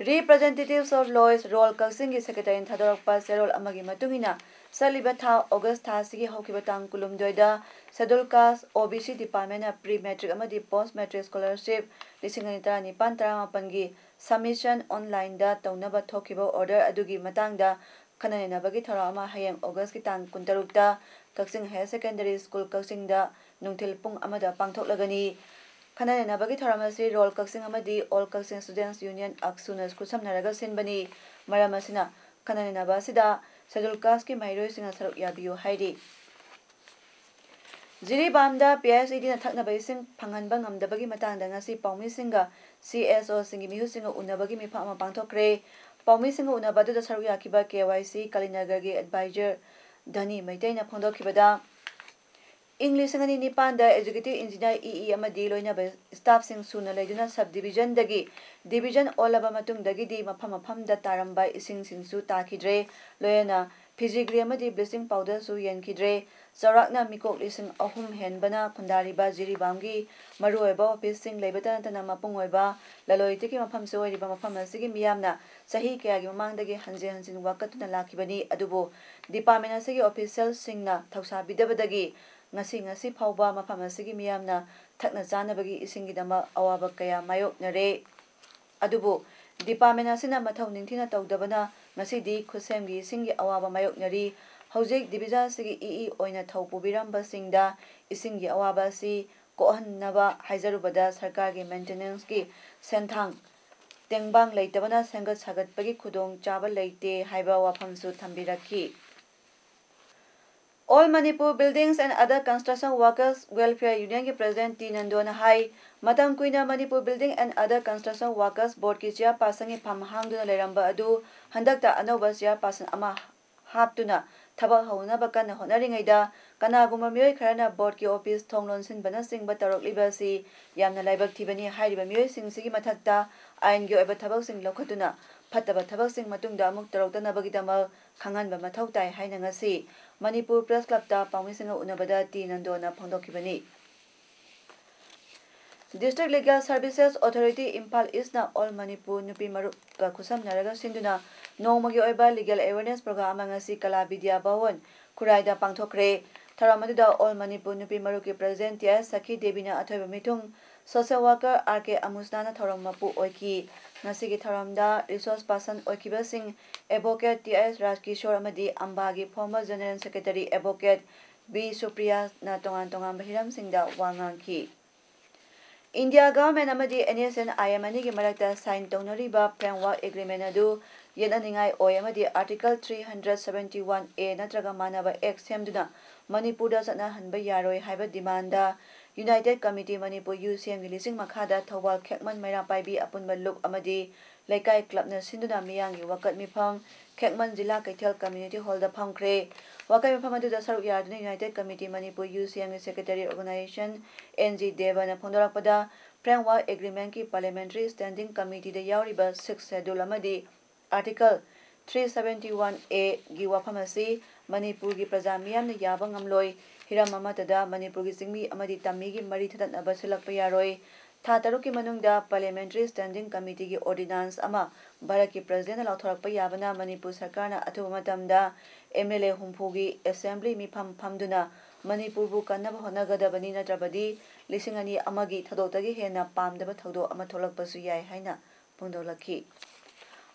Representatives of Lois Roll ꯀꯛꯆꯤꯡꯒꯤ ꯁꯦꯀ꯭ꯔꯦꯇꯔꯤꯅ ꯊꯥꯗꯣꯔꯛꯄ ꯆꯦꯔꯣꯜ ꯑꯃꯒꯤ ꯃꯇꯨꯡ ꯏꯟꯅ, ꯆꯠꯂꯤꯕ ꯊꯥ ꯑꯣꯒꯁ ꯊꯥ ꯑꯁꯤꯒꯤ ꯍꯧꯈꯤꯕ ꯇꯥꯡ ꯀꯨꯟꯍꯨꯝꯗꯣꯏꯗ Scheduled Caste, O B C Department ꯅ pre matric ꯑꯃꯗꯤ post matric scholarship ꯂꯤꯁꯤꯡ ꯑꯅꯤ ꯇꯔꯥꯅꯤꯄꯥꯟ ꯇꯔꯥꯃꯥꯄꯟꯒꯤ submission online ꯗ ꯇꯧꯅꯕ ꯊꯣꯛꯈꯤꯕ order ꯑꯗꯨꯒꯤ ꯃꯇꯥꯡꯗ ꯈꯟꯅ ꯅꯩꯅꯕꯒꯤ ꯊꯧꯔꯝ ꯑꯃ ꯍꯌꯦꯡ ꯑꯣꯒꯁꯀꯤ ꯇꯥꯡ ꯀꯨꯟꯇꯔꯨꯛꯇ ꯀꯛꯆꯤꯡ Higher Secondary School ꯀꯛꯆꯤꯡꯗ ꯅꯨꯡꯊꯤꯜ ꯄꯨꯡ ꯑꯃꯗ ꯄꯥꯡꯊꯣꯛꯂꯒꯅꯤ꯫ ꯈꯟꯅ ꯅꯩꯅꯕꯒꯤ ꯊꯧꯔꯝ ꯑꯁꯤ Roll Kakching ꯑꯃꯗꯤ All Kakching Students Union, ꯑꯛꯁꯨꯅ ꯈꯨꯠꯁꯝꯅꯔꯒ ꯁꯤꯟꯕꯅꯤ꯫ ꯃꯔꯝ ꯑꯁꯤꯅ, ꯈꯟꯅ ꯅꯩꯅꯕ ꯑꯁꯤꯗ Scheduled Caste ꯀꯤ ꯃꯍꯩꯔꯣꯏꯁꯤꯡꯅ ꯁꯔꯨꯛ ꯌꯥꯕꯤꯌꯨ ꯍꯥꯏꯔꯤ꯫ ꯖꯤꯔꯤꯕꯥꯝꯗ P H E D ꯅ ꯊꯛꯅꯕ ꯏꯁꯤꯡ ꯐꯪꯍꯟꯕ ꯉꯝꯗꯕꯒꯤ ꯃꯇꯥꯡꯗ ꯉꯁꯤ ꯄꯥꯎꯃꯤꯁꯤꯡꯒ C S O ꯁꯤꯡꯒꯤ ꯃꯤꯍꯨꯠꯁꯤꯡꯒ ꯎꯅꯕꯒꯤ ꯃꯤꯐꯝ ꯑꯃ ꯄꯥꯡꯊꯣꯛꯈ꯭ꯔꯦ꯫ ꯄꯥꯎꯃꯤꯁꯤꯡꯒ ꯎꯅꯕ ꯑꯗꯨꯗ ꯁꯔꯨꯛ ꯌꯥꯈꯤꯕ K Y C ꯀꯥꯂꯤꯅꯒꯔꯒꯤ advisor ꯙꯅꯤ ꯃꯩꯇꯩꯅ ꯐꯣꯡꯗꯣꯛꯈꯤꯕꯗ, ꯏꯪ ꯂꯤꯁꯤꯡ ꯑꯅꯤ ꯅꯤꯄꯥꯟꯗ Executive Engineer, E E ꯑꯃꯗꯤ ꯂꯣꯏꯅꯕ staff ꯁꯤꯡ ꯁꯨꯅ ꯂꯩꯗꯨꯅ sub division ꯗꯒꯤ division ꯑꯣꯜꯂꯕ ꯃꯇꯨꯡꯗꯒꯤꯗꯤ ꯃꯐꯝ ꯃꯐꯝꯗ ꯇꯥꯔꯝꯕ ꯏꯁꯤꯡꯁꯤꯡꯁꯨ ꯇꯥꯈꯤꯗ꯭ꯔꯦ꯫ ꯂꯣꯏꯅꯅ ꯐꯤꯖꯤꯒ꯭ꯔꯤ ꯑꯃꯗꯤ bleaching powder ꯁꯨ ꯌꯦꯟꯈꯤꯗ꯭ꯔꯦ꯫ ꯆꯥꯎꯔꯥꯛꯅ ꯃꯤꯀꯣꯛ ꯂꯤꯁꯤꯡ ꯑꯍꯨꯝ ꯍꯦꯟꯕꯅ ꯈꯨꯟꯗꯥꯔꯤꯕ ꯖꯤꯔꯤꯕꯥꯝꯒꯤ ꯃꯔꯨꯑꯣꯏꯕ office ꯁꯤꯡ ꯂꯩꯕꯇ ꯅꯠꯇꯅ ꯃꯄꯨꯡ ꯑꯣꯏꯕ ꯂꯂꯣꯟ ꯏꯇꯤꯛꯀꯤ ꯃꯐꯝꯁꯨ ꯑꯣꯏꯔꯤꯕ ꯃꯐꯝ ꯑꯁꯤꯒꯤ ꯃꯤꯌꯥꯝꯅ ꯆꯍꯤ ꯀꯌꯥꯒꯤ ꯃꯃꯥꯡꯗꯒꯤ ꯍꯟꯖꯤꯟ ꯍꯟꯖꯤꯟ ꯋꯥꯀꯠꯇꯨꯅ ꯂꯥꯛꯈꯤꯕꯅꯤ꯫ ꯑꯗꯨꯕꯨ department ꯑꯁꯤꯒꯤ official ꯁꯤꯡꯅ ꯊꯧꯁꯥꯕꯤꯗꯕꯗꯒꯤ ꯉꯁꯤ, ꯉꯁꯤ ꯐꯥꯎꯕ ꯃꯐꯝ ꯑꯁꯤꯒꯤ ꯃꯤꯌꯥꯝꯅ ꯊꯛꯅ ꯆꯥꯅꯕꯒꯤ ꯏꯁꯤꯡꯒꯤꯗꯃꯛ ꯑꯋꯥꯕ ꯀꯌꯥ ꯃꯥꯌꯣꯛꯅꯔꯦ꯫ ꯑꯗꯨꯕꯨ department ꯑꯁꯤꯅ ꯃꯊꯧ ꯅꯤꯡꯊꯤꯅ ꯇꯧꯗꯕꯅ ꯉꯁꯤꯗꯤ ꯈꯨꯠꯁꯦꯝꯒꯤ ꯏꯁꯤꯡꯒꯤ ꯑꯋꯥꯕ ꯃꯥꯌꯣꯛꯅꯔꯤ꯫ ꯍꯧꯖꯤꯛ division ꯑꯁꯤꯒꯤ E E ꯑꯣꯏꯅ ꯊꯧ ꯄꯨꯕꯤꯔꯝꯕꯁꯤꯡꯗ ꯏꯁꯤꯡꯒꯤ ꯑꯋꯥꯕ ꯑꯁꯤ ꯀꯣꯛꯍꯟꯅꯕ ꯍꯥꯏꯖꯔꯨꯕꯗ ꯁꯔꯀꯥꯔꯒꯤ maintenance ꯀꯤ ꯁꯦꯟꯊꯥꯡ ꯇꯦꯡꯕꯥꯡ ꯂꯩꯇꯕꯅ ꯁꯦꯝꯒꯠ ꯁꯥꯒꯠꯄꯒꯤ ꯈꯨꯗꯣꯡ ꯆꯥꯕ ꯂꯩꯇꯦ ꯍꯥꯏꯕ ꯋꯥꯐꯝꯁꯨ ꯊꯝꯕꯤꯔꯛꯈꯤ꯫ All Manipur Buildings and Other Construction Workers Welfare Union ꯒꯤ president ꯇꯤ ꯅꯟꯗꯣꯅ ꯍꯥꯏ, ꯃꯇꯝ ꯀꯨꯏꯅ Manipur Building and Other Construction Workers Board ꯀꯤ chairperson ꯒꯤ ꯐꯝ ꯍꯥꯡꯗꯨꯅ ꯂꯩꯔꯝꯕ ꯑꯗꯨ ꯍꯟꯗꯛꯇ ꯑꯅꯧꯕ chairperson ꯑꯃ ꯍꯥꯞꯇꯨꯅ ꯊꯕꯛ ꯍꯧꯅꯅꯕ ꯀꯟꯅ ꯍꯣꯠꯅꯔꯤꯉꯩꯗ, ꯀꯅꯥꯒꯨꯝꯕ ꯃꯤꯑꯣꯏ ꯈꯔꯅ board ꯀꯤ office ꯊꯣꯡ ꯂꯣꯟꯁꯤꯟꯕꯅꯆꯤꯡꯕ ꯇꯧꯔꯛꯂꯤꯕ ꯑꯁꯤ ꯌꯥꯝꯅ ꯂꯥꯏꯕꯛ ꯊꯤꯕꯅꯤ꯫ ꯍꯥꯏꯔꯤꯕ ꯃꯤꯑꯣꯏꯁꯤꯡꯁꯤꯒꯤ ꯃꯊꯛꯇ ꯑꯥꯏꯟꯒꯤ ꯑꯣꯏꯕ ꯊꯕꯛꯁꯤꯡ ꯂꯧꯈꯠꯇꯨꯅ ꯐꯠꯇꯕ ꯊꯕꯛꯁꯤꯡ ꯃꯇꯨꯡꯗ ꯑꯃꯨꯛ ꯇꯧꯔꯛꯇꯅꯕꯒꯤꯗꯃꯛ ꯈꯪꯍꯟꯕ ꯃꯊꯧ ꯇꯥꯏ ꯍꯥꯏꯅ ꯉꯁꯤ ꯃꯅꯤꯄꯨꯔ Press Club ꯇ ꯄꯥꯎꯃꯤꯁꯤꯡꯒ ꯎꯅꯕꯗ ꯇꯤ ꯅꯟꯗꯣꯅ ꯐꯣꯡꯗꯣꯛꯈꯤꯕꯅꯤ꯫ District Legal Services Authority Imphal Eastꯅ All Manipur ꯅꯨꯄꯤ ꯃꯔꯨꯞꯀ ꯈꯨꯠꯁꯝꯅꯔꯒ ꯁꯤꯟꯗꯨꯅ ꯅꯣꯡꯃꯒꯤ ꯑꯣꯏꯕ Legal Awareness Program ꯑꯃ ꯉꯁꯤ ꯀꯂꯥ ꯕꯤꯗ꯭ꯌꯥ ꯚꯋꯟ, ꯈꯨꯔꯥꯏꯗ ꯄꯥꯡꯊꯣꯛꯈ꯭ꯔꯦ꯫ ꯊꯧꯔꯝ ꯑꯗꯨꯗ All Manipur ꯅꯨꯄꯤ ꯃꯔꯨꯞꯀꯤ President ꯇꯤ ꯑꯥꯏ ꯁꯈꯤ ꯗꯦꯕꯤꯅ ꯑꯊꯣꯏꯕ ꯃꯤꯊꯨꯡ, Social Worker ꯑꯥꯔ ꯀꯦ ꯑꯃꯨꯁꯅꯥꯅ ꯊꯧꯔꯝ ꯃꯄꯨ ꯑꯣꯏꯈꯤ꯫ ꯉꯁꯤꯒꯤ ꯊꯧꯔꯝꯗ Resource Person ꯑꯣꯏꯈꯤꯕꯁꯤꯡ Advocate ꯇꯤ ꯑꯦꯁ ꯔꯥꯖꯀꯤꯁꯣꯔ ꯑꯃꯗꯤ ꯑꯝꯕꯥꯒꯤ Former General Secretary Advocate B ꯁꯨꯄ꯭ꯔꯤꯌꯥꯅ ꯇꯣꯉꯥꯟ ꯇꯣꯉꯥꯟꯕ ꯍꯤꯔꯝꯁꯤꯡꯗ ꯋꯥ ꯉꯥꯡꯈꯤ꯫ India Government ꯑꯃꯗꯤ N S N I M ꯑꯅꯤꯒꯤ ꯃꯔꯛꯇ sign ꯇꯧꯅꯔꯤꯕ Framework Agreement ꯑꯗꯨ ꯌꯦꯠꯅꯅꯤꯡꯉꯥꯏ ꯑꯣꯏ ꯑꯃꯗꯤ Article three hundred seventy one A ꯅꯠꯇ꯭ꯔꯒ ꯃꯥꯟꯅꯕ Act ꯁꯦꯝꯗꯨꯅ ꯃꯅꯤꯄꯨꯔꯗ ꯆꯠꯅꯍꯟꯕ ꯌꯥꯔꯣꯏ ꯍꯥꯏꯕ demandꯗ United Committee Manipur U C ꯑꯦꯝꯒꯤ ꯂꯤꯁꯤꯡ ꯃꯈꯥꯗ ꯊꯧꯕꯥꯜ ꯈꯦꯛꯃꯟ ꯃꯩꯔꯥ ꯄꯥꯏꯕꯤ ꯑꯄꯨꯟꯕ ꯂꯨꯞ ꯑꯃꯗꯤ ꯂꯩꯀꯥꯏ clubꯅ ꯁꯤꯟꯗꯨꯅ ꯃꯤꯌꯥꯝꯒꯤ ꯋꯥꯀꯠ ꯃꯤꯐꯝ ꯈꯦꯛꯃꯟ ꯖꯤꯂꯥ ꯀꯩꯊꯦꯜ community hallꯗ ꯐꯝꯈ꯭ꯔꯦ꯫ ꯋꯥꯀꯠ ꯃꯤꯐꯝ ꯑꯗꯨꯗ ꯁꯔꯨꯛ ꯌꯥꯗꯨꯅ United Committee Manipur U C ꯑꯦꯝꯒꯤ Secretary Organization ꯑꯦꯟ ꯖꯤ ꯗꯦꯕꯅ ꯐꯣꯡꯗꯣꯔꯛꯄꯗ, Framework Agreementꯀꯤ Parliamentary Standing Committeeꯗ ꯌꯥꯎꯔꯤꯕ Sixth Schedule ꯑꯃꯗꯤ Article three seventy one Aꯒꯤ ꯋꯥꯐꯝ ꯑꯁꯤ ꯃꯅꯤꯄꯨꯔꯒꯤ ꯄ꯭ꯔꯖꯥ ꯃꯤꯌꯥꯝꯅ ꯌꯥꯕ ꯉꯝꯂꯣꯏ꯫ ꯍꯤꯔꯝ ꯑꯃꯠꯇꯗ ꯃꯅꯤꯄꯨꯔꯒꯤ ꯆꯤꯡꯃꯤ ꯑꯃꯗꯤ ꯇꯝꯃꯤꯒꯤ ꯃꯔꯤ ꯊꯗꯠꯅꯕ ꯁꯤꯜꯂꯛꯄ ꯌꯥꯔꯣꯏ꯫ ꯊꯥ ꯇꯔꯨꯛꯀꯤ ꯃꯅꯨꯡꯗ Parliamentary Standing Committeeꯒꯤ ordinance ꯑꯃ ꯚꯥꯔꯠꯀꯤ Presidentꯅ ꯂꯥꯎꯊꯣꯔꯛꯄ ꯌꯥꯕꯅ ꯃꯅꯤꯄꯨꯔ ꯁꯔꯀꯥꯔꯅ ꯑꯊꯨꯕ ꯃꯇꯝꯗ ꯑꯦꯝ ꯑꯦꯜ ꯑꯦ ꯍꯨꯝꯐꯨꯒꯤ Assembly ꯃꯤꯐꯝ ꯐꯝꯗꯨꯅ ꯃꯅꯤꯄꯨꯔꯕꯨ ꯀꯟꯅꯕ ꯍꯣꯠꯅꯒꯗꯕꯅꯤ, ꯅꯠꯇ꯭ꯔꯕꯗꯤ ꯂꯤꯁꯤꯡ ꯑꯅꯤ ꯑꯃꯒꯤ ꯊꯧꯗꯣꯛꯇꯒꯤ ꯍꯦꯟꯅ ꯄꯥꯝꯗꯕ ꯊꯧꯗꯣꯛ ꯑꯃ ꯊꯣꯛꯂꯛꯄꯁꯨ ꯌꯥꯏ ꯍꯥꯏꯅ ꯐꯣꯡꯗꯣꯛꯂꯛꯈꯤ꯫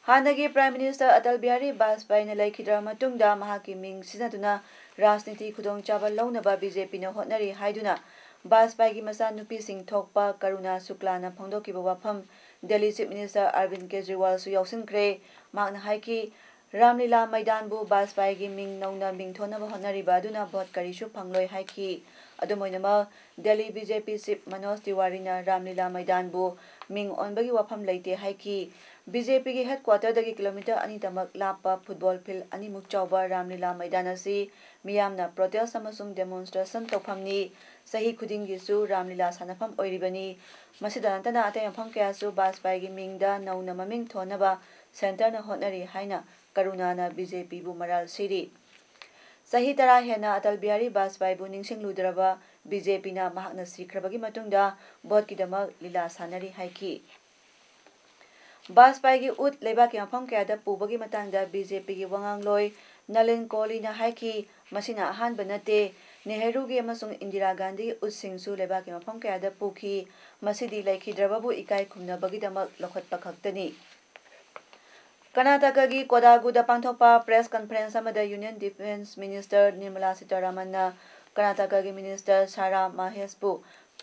ꯍꯥꯟꯅꯒꯤ Prime Minister ꯑꯇꯜ ꯕꯤꯍꯥꯔꯤ ꯕꯥꯖꯄꯥꯏꯅ ꯂꯩꯈꯤꯗ꯭ꯔꯕ ꯃꯇꯨꯡꯗ ꯃꯍꯥꯛꯀꯤ ꯃꯤꯡ ꯁꯤꯖꯤꯟꯅꯗꯨꯅ ꯔꯥꯖꯅꯤꯇꯤ ꯈꯨꯗꯣꯡꯆꯥꯕ ꯂꯧꯅꯕ ꯕꯤ ꯖꯦ ꯄꯤꯅ ꯍꯣꯠꯅꯔꯤ ꯍꯥꯏꯗꯨꯅ ꯕꯥꯖꯄꯥꯏꯒꯤ ꯃꯆꯥꯅꯨꯄꯤꯁꯤꯡ ꯊꯣꯛꯄ ꯀꯔꯨꯅꯥ ꯁꯨꯀ꯭ꯂꯥꯅ ꯐꯣꯡꯗꯣꯛꯈꯤꯕ ꯋꯥꯐꯝ ꯗꯦꯜꯂꯤ Chief Minister Arvind ꯀꯦꯖ꯭ꯔꯤꯋꯥꯜꯁꯨ ꯌꯥꯎꯁꯤꯟꯈ꯭ꯔꯦ꯫ ꯃꯍꯥꯛꯅ ꯍꯥꯏꯈꯤ, ꯔꯥꯝꯂꯤꯂꯥ ꯃꯩꯗꯥꯟꯕꯨ ꯕꯥꯖꯄꯥꯏꯒꯤ ꯃꯤꯡ ꯅꯧꯅ ꯃꯤꯡꯊꯣꯟꯅꯕ ꯍꯣꯠꯅꯔꯤꯕ ꯑꯗꯨꯅ ꯚꯣꯠ ꯀꯔꯤꯁꯨ ꯐꯪꯂꯣꯏ ꯍꯥꯏꯈꯤ꯫ ꯑꯗꯨꯝ ꯑꯣꯏꯅꯃꯛ, ꯗꯦꯜꯂꯤ ꯕꯤ ꯖꯦ ꯄꯤ Chief ꯃꯅꯣꯖ ꯇꯤꯋꯥꯔꯤꯅ ꯔꯥꯝꯂꯤꯂꯥ ꯃꯩꯗꯥꯟꯕꯨ ꯃꯤꯡ ꯑꯣꯟꯕꯒꯤ ꯋꯥꯐꯝ ꯂꯩꯇꯦ ꯍꯥꯏꯈꯤ꯫ ꯕꯤ ꯖꯦ ꯄꯤꯒꯤ headquarterꯗꯒꯤ kilometre ꯑꯅꯤꯇꯃꯛ ꯂꯥꯞꯄ football field ꯑꯅꯤꯃꯨꯛ ꯆꯥꯎꯕ ꯔꯥꯝꯂꯤꯂꯥ ꯃꯩꯗꯥꯟ ꯑꯁꯤ ꯃꯤꯌꯥꯝꯅ protest ꯑꯃꯁꯨꯡ demonstration ꯇꯧꯐꯝꯅꯤ꯫ ꯆꯍꯤ ꯈꯨꯗꯤꯡꯒꯤꯁꯨ ꯔꯥꯝꯂꯤꯂꯥ ꯁꯥꯟꯅꯐꯝ ꯑꯣꯏꯔꯤꯕꯅꯤ꯫ ꯃꯁꯤꯗ ꯅꯠꯇꯅ ꯑꯇꯩ ꯃꯐꯝ ꯀꯌꯥꯁꯨ ꯕꯥꯖꯄꯥꯏꯒꯤ ꯃꯤꯡꯗ ꯅꯧꯅ ꯃꯃꯤꯡ ꯊꯣꯟꯅꯕ centreꯅ ꯍꯣꯠꯅꯔꯤ ꯍꯥꯏꯅ ꯀꯔꯨꯅꯥꯅ ꯕꯤ ꯖꯦ ꯄꯤꯕꯨ ꯃꯔꯥꯜ ꯁꯤꯔꯤ꯫ ꯆꯍꯤ ꯇꯔꯥ ꯍꯦꯟꯅ ꯑꯇꯜ ꯕꯤꯍꯥꯔꯤ ꯕꯥꯖꯄꯥꯏꯕꯨ ꯅꯤꯡꯁꯤꯡꯂꯨꯗ꯭ꯔꯕ ꯕꯤ ꯖꯦ ꯄꯤꯅ ꯃꯍꯥꯛꯅ ꯁꯤꯈ꯭ꯔꯕꯒꯤ ꯃꯇꯨꯡꯗ ꯚꯣꯠꯀꯤꯗꯃꯛ ꯂꯤꯂꯥ ꯁꯥꯟꯅꯔꯤ ꯍꯥꯏꯈꯤ꯫ ꯕꯥꯖꯄꯥꯏꯒꯤ ꯎꯠ ꯂꯩꯕꯥꯛꯀꯤ ꯃꯐꯝ ꯀꯌꯥꯗ ꯄꯨꯕꯒꯤ ꯃꯇꯥꯡꯗ ꯕꯤ ꯖꯦ ꯄꯤꯒꯤ ꯋꯥꯉꯥꯡꯂꯣꯏ ꯅꯂꯤꯟ ꯀꯣꯍꯂꯤꯅ ꯍꯥꯏꯈꯤ, "ꯃꯁꯤꯅ ꯑꯍꯥꯟꯕ ꯅꯠꯇꯦ꯫ ꯅꯦꯍꯔꯨꯒꯤ ꯑꯃꯁꯨꯡ ꯏꯟꯗꯤꯔꯥ ꯒꯥꯟꯙꯤꯒꯤ ꯎꯠꯁꯤꯡꯁꯨ ꯂꯩꯕꯥꯛꯀꯤ ꯃꯐꯝ ꯀꯌꯥꯗ ꯄꯨꯈꯤ꯫ ꯃꯁꯤꯗꯤ ꯂꯩꯈꯤꯗ꯭ꯔꯕꯕꯨ ꯏꯀꯥꯏ ꯈꯨꯝꯅꯕꯒꯤꯗꯃꯛ ꯂꯧꯈꯠꯄ ꯈꯛꯇꯅꯤ"꯫ ꯀꯔꯅꯥꯇꯀꯥꯒꯤ ꯀꯣꯗꯥꯒꯨꯗ ꯄꯥꯡꯊꯣꯛꯄ ꯄ꯭ꯔꯦꯁ ꯀꯟꯐꯔꯦꯟꯁ ꯑꯃꯗ ꯌꯨꯅꯤꯌꯟ ꯗꯤꯐꯦꯟꯁ ꯃꯤꯅꯤꯁꯇꯔ ꯅꯤꯔꯃꯂꯥ ꯁꯤꯇꯥꯔꯥꯃꯟꯅ ꯀꯔꯅꯥꯇꯀꯥꯒꯤ ꯃꯤꯅꯤꯁꯇꯔ ꯁꯥꯔꯥ ꯃꯍꯦꯁꯄꯨ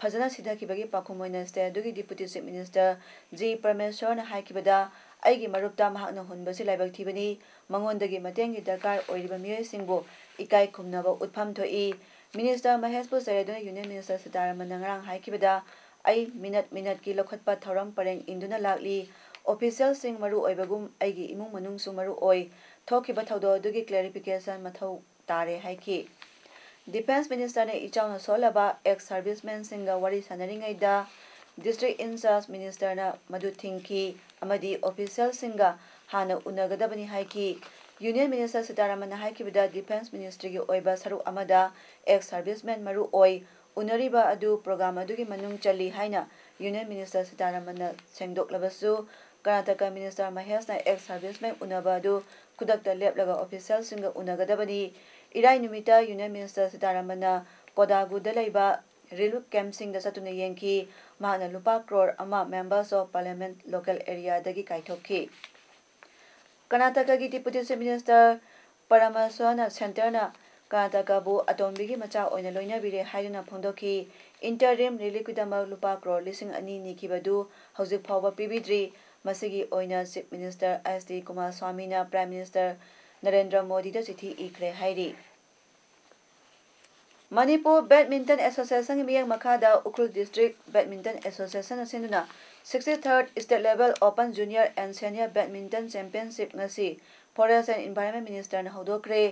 ꯐꯖꯅ ꯁꯤꯊꯈꯤꯕꯒꯤ ꯄꯥꯎꯈꯨꯝ ꯑꯣꯏꯅ ꯁ꯭ꯇꯦꯠ ꯑꯗꯨꯒꯤ ꯗꯤꯄꯨꯇꯤ ꯆꯤꯐ ꯃꯤꯅꯤꯁꯇꯔ ꯖꯤ ꯄꯔꯃꯦꯁ꯭ꯋꯔꯅ ꯍꯥꯏꯈꯤꯕꯗ, "ꯑꯩꯒꯤ ꯃꯔꯨꯞꯇ ꯃꯍꯥꯛꯅ ꯍꯨꯟꯕꯁꯤ ꯂꯥꯏꯕꯛ ꯊꯤꯕꯅꯤ꯫ ꯃꯉꯣꯟꯗꯒꯤ ꯃꯇꯦꯡꯒꯤ ꯗꯔꯀꯥꯔ ꯑꯣꯏꯔꯤꯕ ꯃꯤꯑꯣꯏꯁꯤꯡꯕꯨ ꯏꯀꯥꯏ ꯈꯨꯝꯅꯕ ꯎꯠꯐꯝ ꯊꯣꯛꯏ"꯫ ꯃꯤꯅꯤꯁꯇꯔ ꯃꯍꯦꯁꯄꯨ ꯆꯩꯔꯗꯨꯅ ꯌꯨꯅꯤꯌꯟ ꯃꯤꯅꯤꯁꯇꯔ ꯁꯤꯇꯥꯔꯥꯃꯟꯅ ꯉꯔꯥꯡ ꯍꯥꯏꯈꯤꯕꯗ, "ꯑꯩ ꯃꯤꯅꯠ ꯃꯤꯅꯠꯀꯤ ꯂꯧꯈꯠꯄ ꯊꯧꯔꯝ ꯄꯔꯦꯡ ꯏꯟꯗꯨꯅ ꯂꯥꯛꯂꯤ꯫ ꯑꯣꯐꯤꯁꯤꯌꯦꯜꯁꯤꯡ ꯃꯔꯨ ꯑꯣꯏꯕꯒꯨꯝ ꯑꯩꯒꯤ ꯏꯃꯨꯡ ꯃꯅꯨꯡꯁꯨ ꯃꯔꯨ ꯑꯣꯏ꯫ ꯊꯣꯛꯈꯤꯕ ꯊꯧꯗꯣꯛ ꯑꯗꯨꯒꯤ ꯀ꯭ꯂꯦꯔꯤꯐꯤꯀꯦꯁꯟ ꯃꯊꯧ ꯇꯥꯔꯦ" ꯍꯥꯏꯈꯤ꯫ ꯗꯤꯐꯦꯟꯁ ꯃꯤꯅꯤꯁꯇꯔꯅ ꯏꯆꯥꯎꯅ ꯁꯣꯜꯂꯕ ꯑꯦꯛꯁ ꯁꯔꯚꯤꯁꯃꯦꯟꯁꯤꯡꯒ ꯋꯥꯔꯤ ꯁꯥꯟꯅꯔꯤꯉꯩꯗ ꯗꯤꯁꯇ꯭ꯔꯤꯛ ꯏꯟꯆꯥꯔꯖ ꯃꯤꯅꯤꯁꯇꯔꯅ ꯃꯗꯨ ꯊꯤꯡꯈꯤ ꯑꯃꯗꯤ ꯑꯣꯐꯤꯁꯤꯌꯦꯜꯁꯤꯡꯒ ꯍꯥꯟꯅ ꯎꯅꯒꯗꯕꯅꯤ ꯍꯥꯏꯈꯤ꯫ ꯌꯨꯅꯤꯌꯟ ꯃꯤꯅꯤꯁꯇꯔ ꯁꯤꯇꯥꯔꯥꯃꯟꯅ ꯍꯥꯏꯈꯤꯕꯗ, ꯗꯤꯐꯦꯟꯁ ꯃꯤꯅꯤꯁꯇ꯭ꯔꯤꯒꯤ ꯑꯣꯏꯕ ꯁꯔꯨꯛ ꯑꯃꯗ ꯑꯦꯛꯁ ꯁꯔꯚꯤꯁꯃꯦꯟ ꯃꯔꯨ ꯑꯣꯏ꯫ ꯎꯅꯔꯤꯕ ꯑꯗꯨ ꯄ꯭ꯔꯣꯒ꯭ꯔꯥꯝ ꯑꯗꯨꯒꯤ ꯃꯅꯨꯡ ꯆꯜꯂꯤ ꯍꯥꯏꯅ ꯌꯨꯅꯤꯌꯟ ꯃꯤꯅꯤꯁꯇꯔ ꯁꯤꯇꯥꯔꯥꯃꯟꯅ ꯁꯦꯡꯗꯣꯛꯂꯕꯁꯨ, ꯀꯔꯅꯥꯇꯀꯥ ꯃꯤꯅꯤꯁꯇꯔ ꯃꯍꯦꯁꯅ ꯑꯦꯛꯁ ꯁꯔꯚꯤꯁꯃꯦꯟ ꯎꯅꯕ ꯑꯗꯨ ꯈꯨꯗꯛꯇ ꯂꯦꯞꯂꯒ ꯑꯣꯐꯤꯁꯤꯌꯦꯜꯁꯤꯡꯒ ꯎꯅꯒꯗꯕꯅꯤ꯫ ꯏꯔꯥꯏ ꯅꯨꯃꯤꯠꯇ ꯌꯨꯅꯤꯌꯟ ꯃꯤꯅꯤꯁꯇꯔ ꯁꯤꯇꯥꯔꯥꯃꯟꯅ ꯀꯣꯗꯥꯒꯨꯗ ꯂꯩꯕ ꯔꯤꯂꯤꯐ ꯀꯦꯝꯞꯁꯤꯡꯗ ꯆꯠꯇꯨꯅ ꯌꯦꯡꯈꯤ꯫ ꯃꯍꯥꯛꯅ ꯂꯨꯄꯥ ꯀ꯭ꯔꯣꯔ ꯑꯃ ꯃꯦꯝꯕꯔꯁ ꯑꯣꯐ ꯄꯥꯔꯂꯤꯌꯥꯃꯦꯟꯠ ꯂꯣꯀꯦꯜ ꯑꯦꯔꯤꯌꯥꯗꯒꯤ ꯀꯥꯏꯊꯣꯛꯈꯤ꯫ ꯀꯔꯅꯥꯇꯀꯥꯒꯤ ꯗꯤꯄꯨꯇꯤ ꯆꯤꯐ ꯃꯤꯅꯤꯁꯇꯔ ꯄꯔꯃꯦꯁ꯭ꯋꯔꯅ ꯁꯦꯟꯇꯔꯅ ꯀꯔꯅꯥꯇꯀꯥꯕꯨ ꯑꯇꯣꯝꯕꯤꯒꯤ ꯃꯆꯥ ꯑꯣꯏꯅ ꯂꯣꯏꯅꯕꯤꯔꯦ ꯍꯥꯏꯗꯨꯅ ꯐꯣꯡꯗꯣꯛꯈꯤ꯫ ꯏꯟꯇꯔꯤꯝ ꯔꯤꯂꯤꯐꯀꯤꯗꯃꯛ ꯂꯨꯄꯥ ꯀ꯭ꯔꯣꯔ ꯂꯤꯁꯤꯡ ꯑꯅꯤ ꯅꯤꯈꯤꯕꯗꯨ ꯍꯧꯖꯤꯛ ꯐꯥꯎꯕ ꯄꯤꯕꯤꯗ꯭ꯔꯤ꯫ ꯃꯁꯤꯒꯤ ꯑꯣꯏꯅ ꯆꯤꯐ ꯃꯤꯅꯤꯁꯇꯔ ꯑꯦꯁ ꯗꯤ ꯀꯨꯃꯥꯔꯁ꯭ꯋꯥꯃꯤꯅ ꯄ꯭ꯔꯥꯏꯝ ꯃꯤꯅꯤꯁꯇꯔ ꯅꯔꯦꯟꯗ꯭ꯔ ꯃꯣꯗꯤꯗ ꯆꯤꯊꯤ ꯏꯈ꯭ꯔꯦ ꯍꯥꯏꯔꯤ꯫ ꯃꯅꯤꯄꯨꯔ ꯕꯦꯗꯃꯤꯟꯇꯟ ꯑꯦꯁꯣꯁꯤꯌꯦꯁꯟꯒꯤ ꯃꯤꯠꯌꯦꯡ ꯃꯈꯥꯗ ꯎꯈ꯭ꯔꯨꯜ ꯗꯤꯁꯇ꯭ꯔꯤꯛ ꯕꯦꯗꯃꯤꯟꯇꯟ ꯑꯦꯁꯣꯁꯤꯌꯦꯁꯟꯅ ꯁꯤꯟꯗꯨꯅ sixty-third State Level Open Junior and Senior Badminton Championship ꯉꯁꯤ Forest and Environment ꯃꯤꯅꯤꯁꯇꯔꯅ ꯍꯧꯗꯣꯛꯈ꯭ꯔꯦ꯫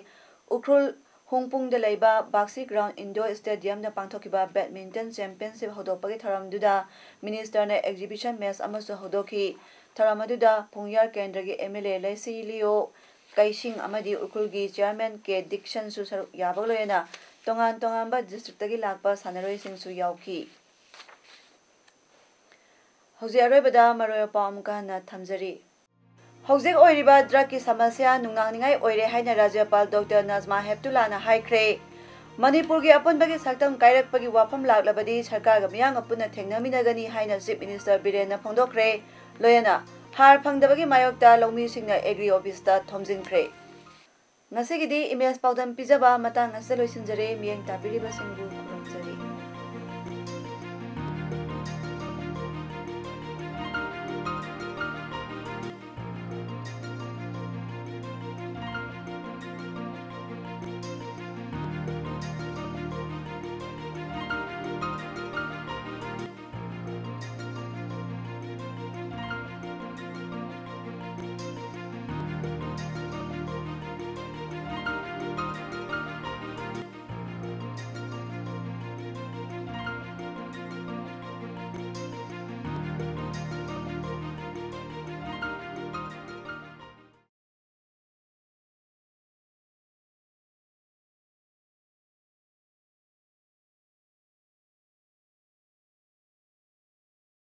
ꯎꯈ꯭ꯔꯨꯜ ꯍꯨꯡꯄꯨꯡꯗ ꯂꯩꯕ ꯕꯥꯛꯁꯤ ꯒ꯭ꯔꯥꯎꯟ ꯏꯟꯗꯣꯔ ꯁ꯭ꯇꯦꯗꯤꯌꯝꯗ ꯄꯥꯡꯊꯣꯛꯈꯤꯕ ꯕꯦꯗꯃꯤꯟꯇꯟ ꯆꯦꯝꯄꯤꯌꯟꯁꯤꯞ ꯍꯧꯗꯣꯛꯄꯒꯤ ꯊꯧꯔꯝꯗꯨꯗ ꯃꯤꯅꯤꯁꯇꯔꯅ ꯑꯦꯛꯖꯤꯕꯤꯁꯟ ꯃꯦꯆ ꯑꯃꯁꯨ ꯍꯧꯗꯣꯛꯈꯤ꯫ ꯊꯧꯔꯝ ꯑꯗꯨꯗ ꯄꯨꯡꯌꯥꯔ ꯀꯦꯟꯗ꯭ꯔꯒꯤ ꯑꯦꯝ ꯑꯦꯜ ꯑꯦ ꯂꯩꯁꯤ ꯂꯤꯑꯣ ꯀꯩꯁꯤꯡ ꯑꯃꯗꯤ ꯎꯈ꯭ꯔꯨꯜꯒꯤ ꯆꯤꯌꯥꯔꯃꯦꯟ ꯀꯦ ꯗꯤꯛꯁꯟꯁꯨ ꯁꯔꯨꯛ ꯌꯥꯕꯒ ꯂꯣꯏꯅꯅ ꯇꯣꯉꯥꯟ ꯇꯣꯉꯥꯟꯕ ꯗꯤꯁꯇ꯭ꯔꯤꯛꯇꯒꯤ ꯂꯥꯛꯄ ꯁꯥꯟꯅꯔꯣꯏꯁꯤꯡꯁꯨ ꯌꯥꯎꯈꯤ꯫ ꯍꯧꯖꯤꯛ ꯑꯔꯣꯏꯕꯗ ꯃꯔꯨꯑꯣꯏꯕ ꯄꯥꯎ ꯑꯃꯨꯛꯀ ꯍꯟꯅ ꯊꯝꯖꯔꯤ꯫ ꯍꯧꯖꯤꯛ ꯑꯣꯏꯔꯤꯕ ꯗ꯭ꯔꯒꯀꯤ ꯁꯃꯁ꯭ꯌꯥ ꯅꯨꯡꯅꯥꯡꯅꯤꯡꯉꯥꯏ ꯑꯣꯏꯔꯦ ꯍꯥꯏꯅ ꯔꯥꯖ꯭ꯌꯄꯥꯜ ꯗꯣꯛꯇꯔ ꯅꯖꯃꯥ ꯍꯦꯞꯇꯨꯂꯥꯅ ꯍꯥꯏꯈ꯭ꯔꯦ꯫ ꯃꯅꯤꯄꯨꯔꯒꯤ ꯑꯄꯨꯟꯕꯒꯤ ꯁꯛꯇꯝ ꯀꯥꯏꯔꯛꯄꯒꯤ ꯋꯥꯐꯝ ꯂꯥꯛꯂꯕꯗꯤ ꯁꯔꯀꯥꯔꯒ ꯃꯤꯌꯥꯝꯒ ꯄꯨꯟꯅ ꯊꯦꯡꯅꯃꯤꯟꯅꯒꯅꯤ ꯍꯥꯏꯅ ꯆꯤꯐ ꯃꯤꯅꯤꯁꯇꯔ ꯕꯤꯔꯦꯟꯅ ꯐꯣꯡꯗꯣꯛꯈ꯭ꯔꯦ꯫ ꯂꯣꯏꯅꯅ ꯍꯥꯔ ꯐꯪꯗꯕꯒꯤ ꯃꯥꯌꯣꯛꯇ ꯂꯧꯃꯤꯁꯤꯡꯅ ꯑꯦꯒ꯭ꯔꯤ ꯑꯣꯐꯤꯁꯇ ꯊꯣꯝꯖꯤꯟꯈ꯭ꯔꯦ꯫ ꯉꯁꯤꯒꯤꯗꯤ ꯏꯃꯦꯖ ꯄꯥꯎꯗꯝ ꯄꯤꯖꯕ ꯃꯇꯥꯡ ꯑꯁꯤꯗ ꯂꯣꯏꯁꯤꯟꯖꯔꯦ꯫ ꯃꯤꯠꯌꯦꯡ ꯇꯥꯕꯤꯔꯤꯕꯁꯤꯡꯕꯨ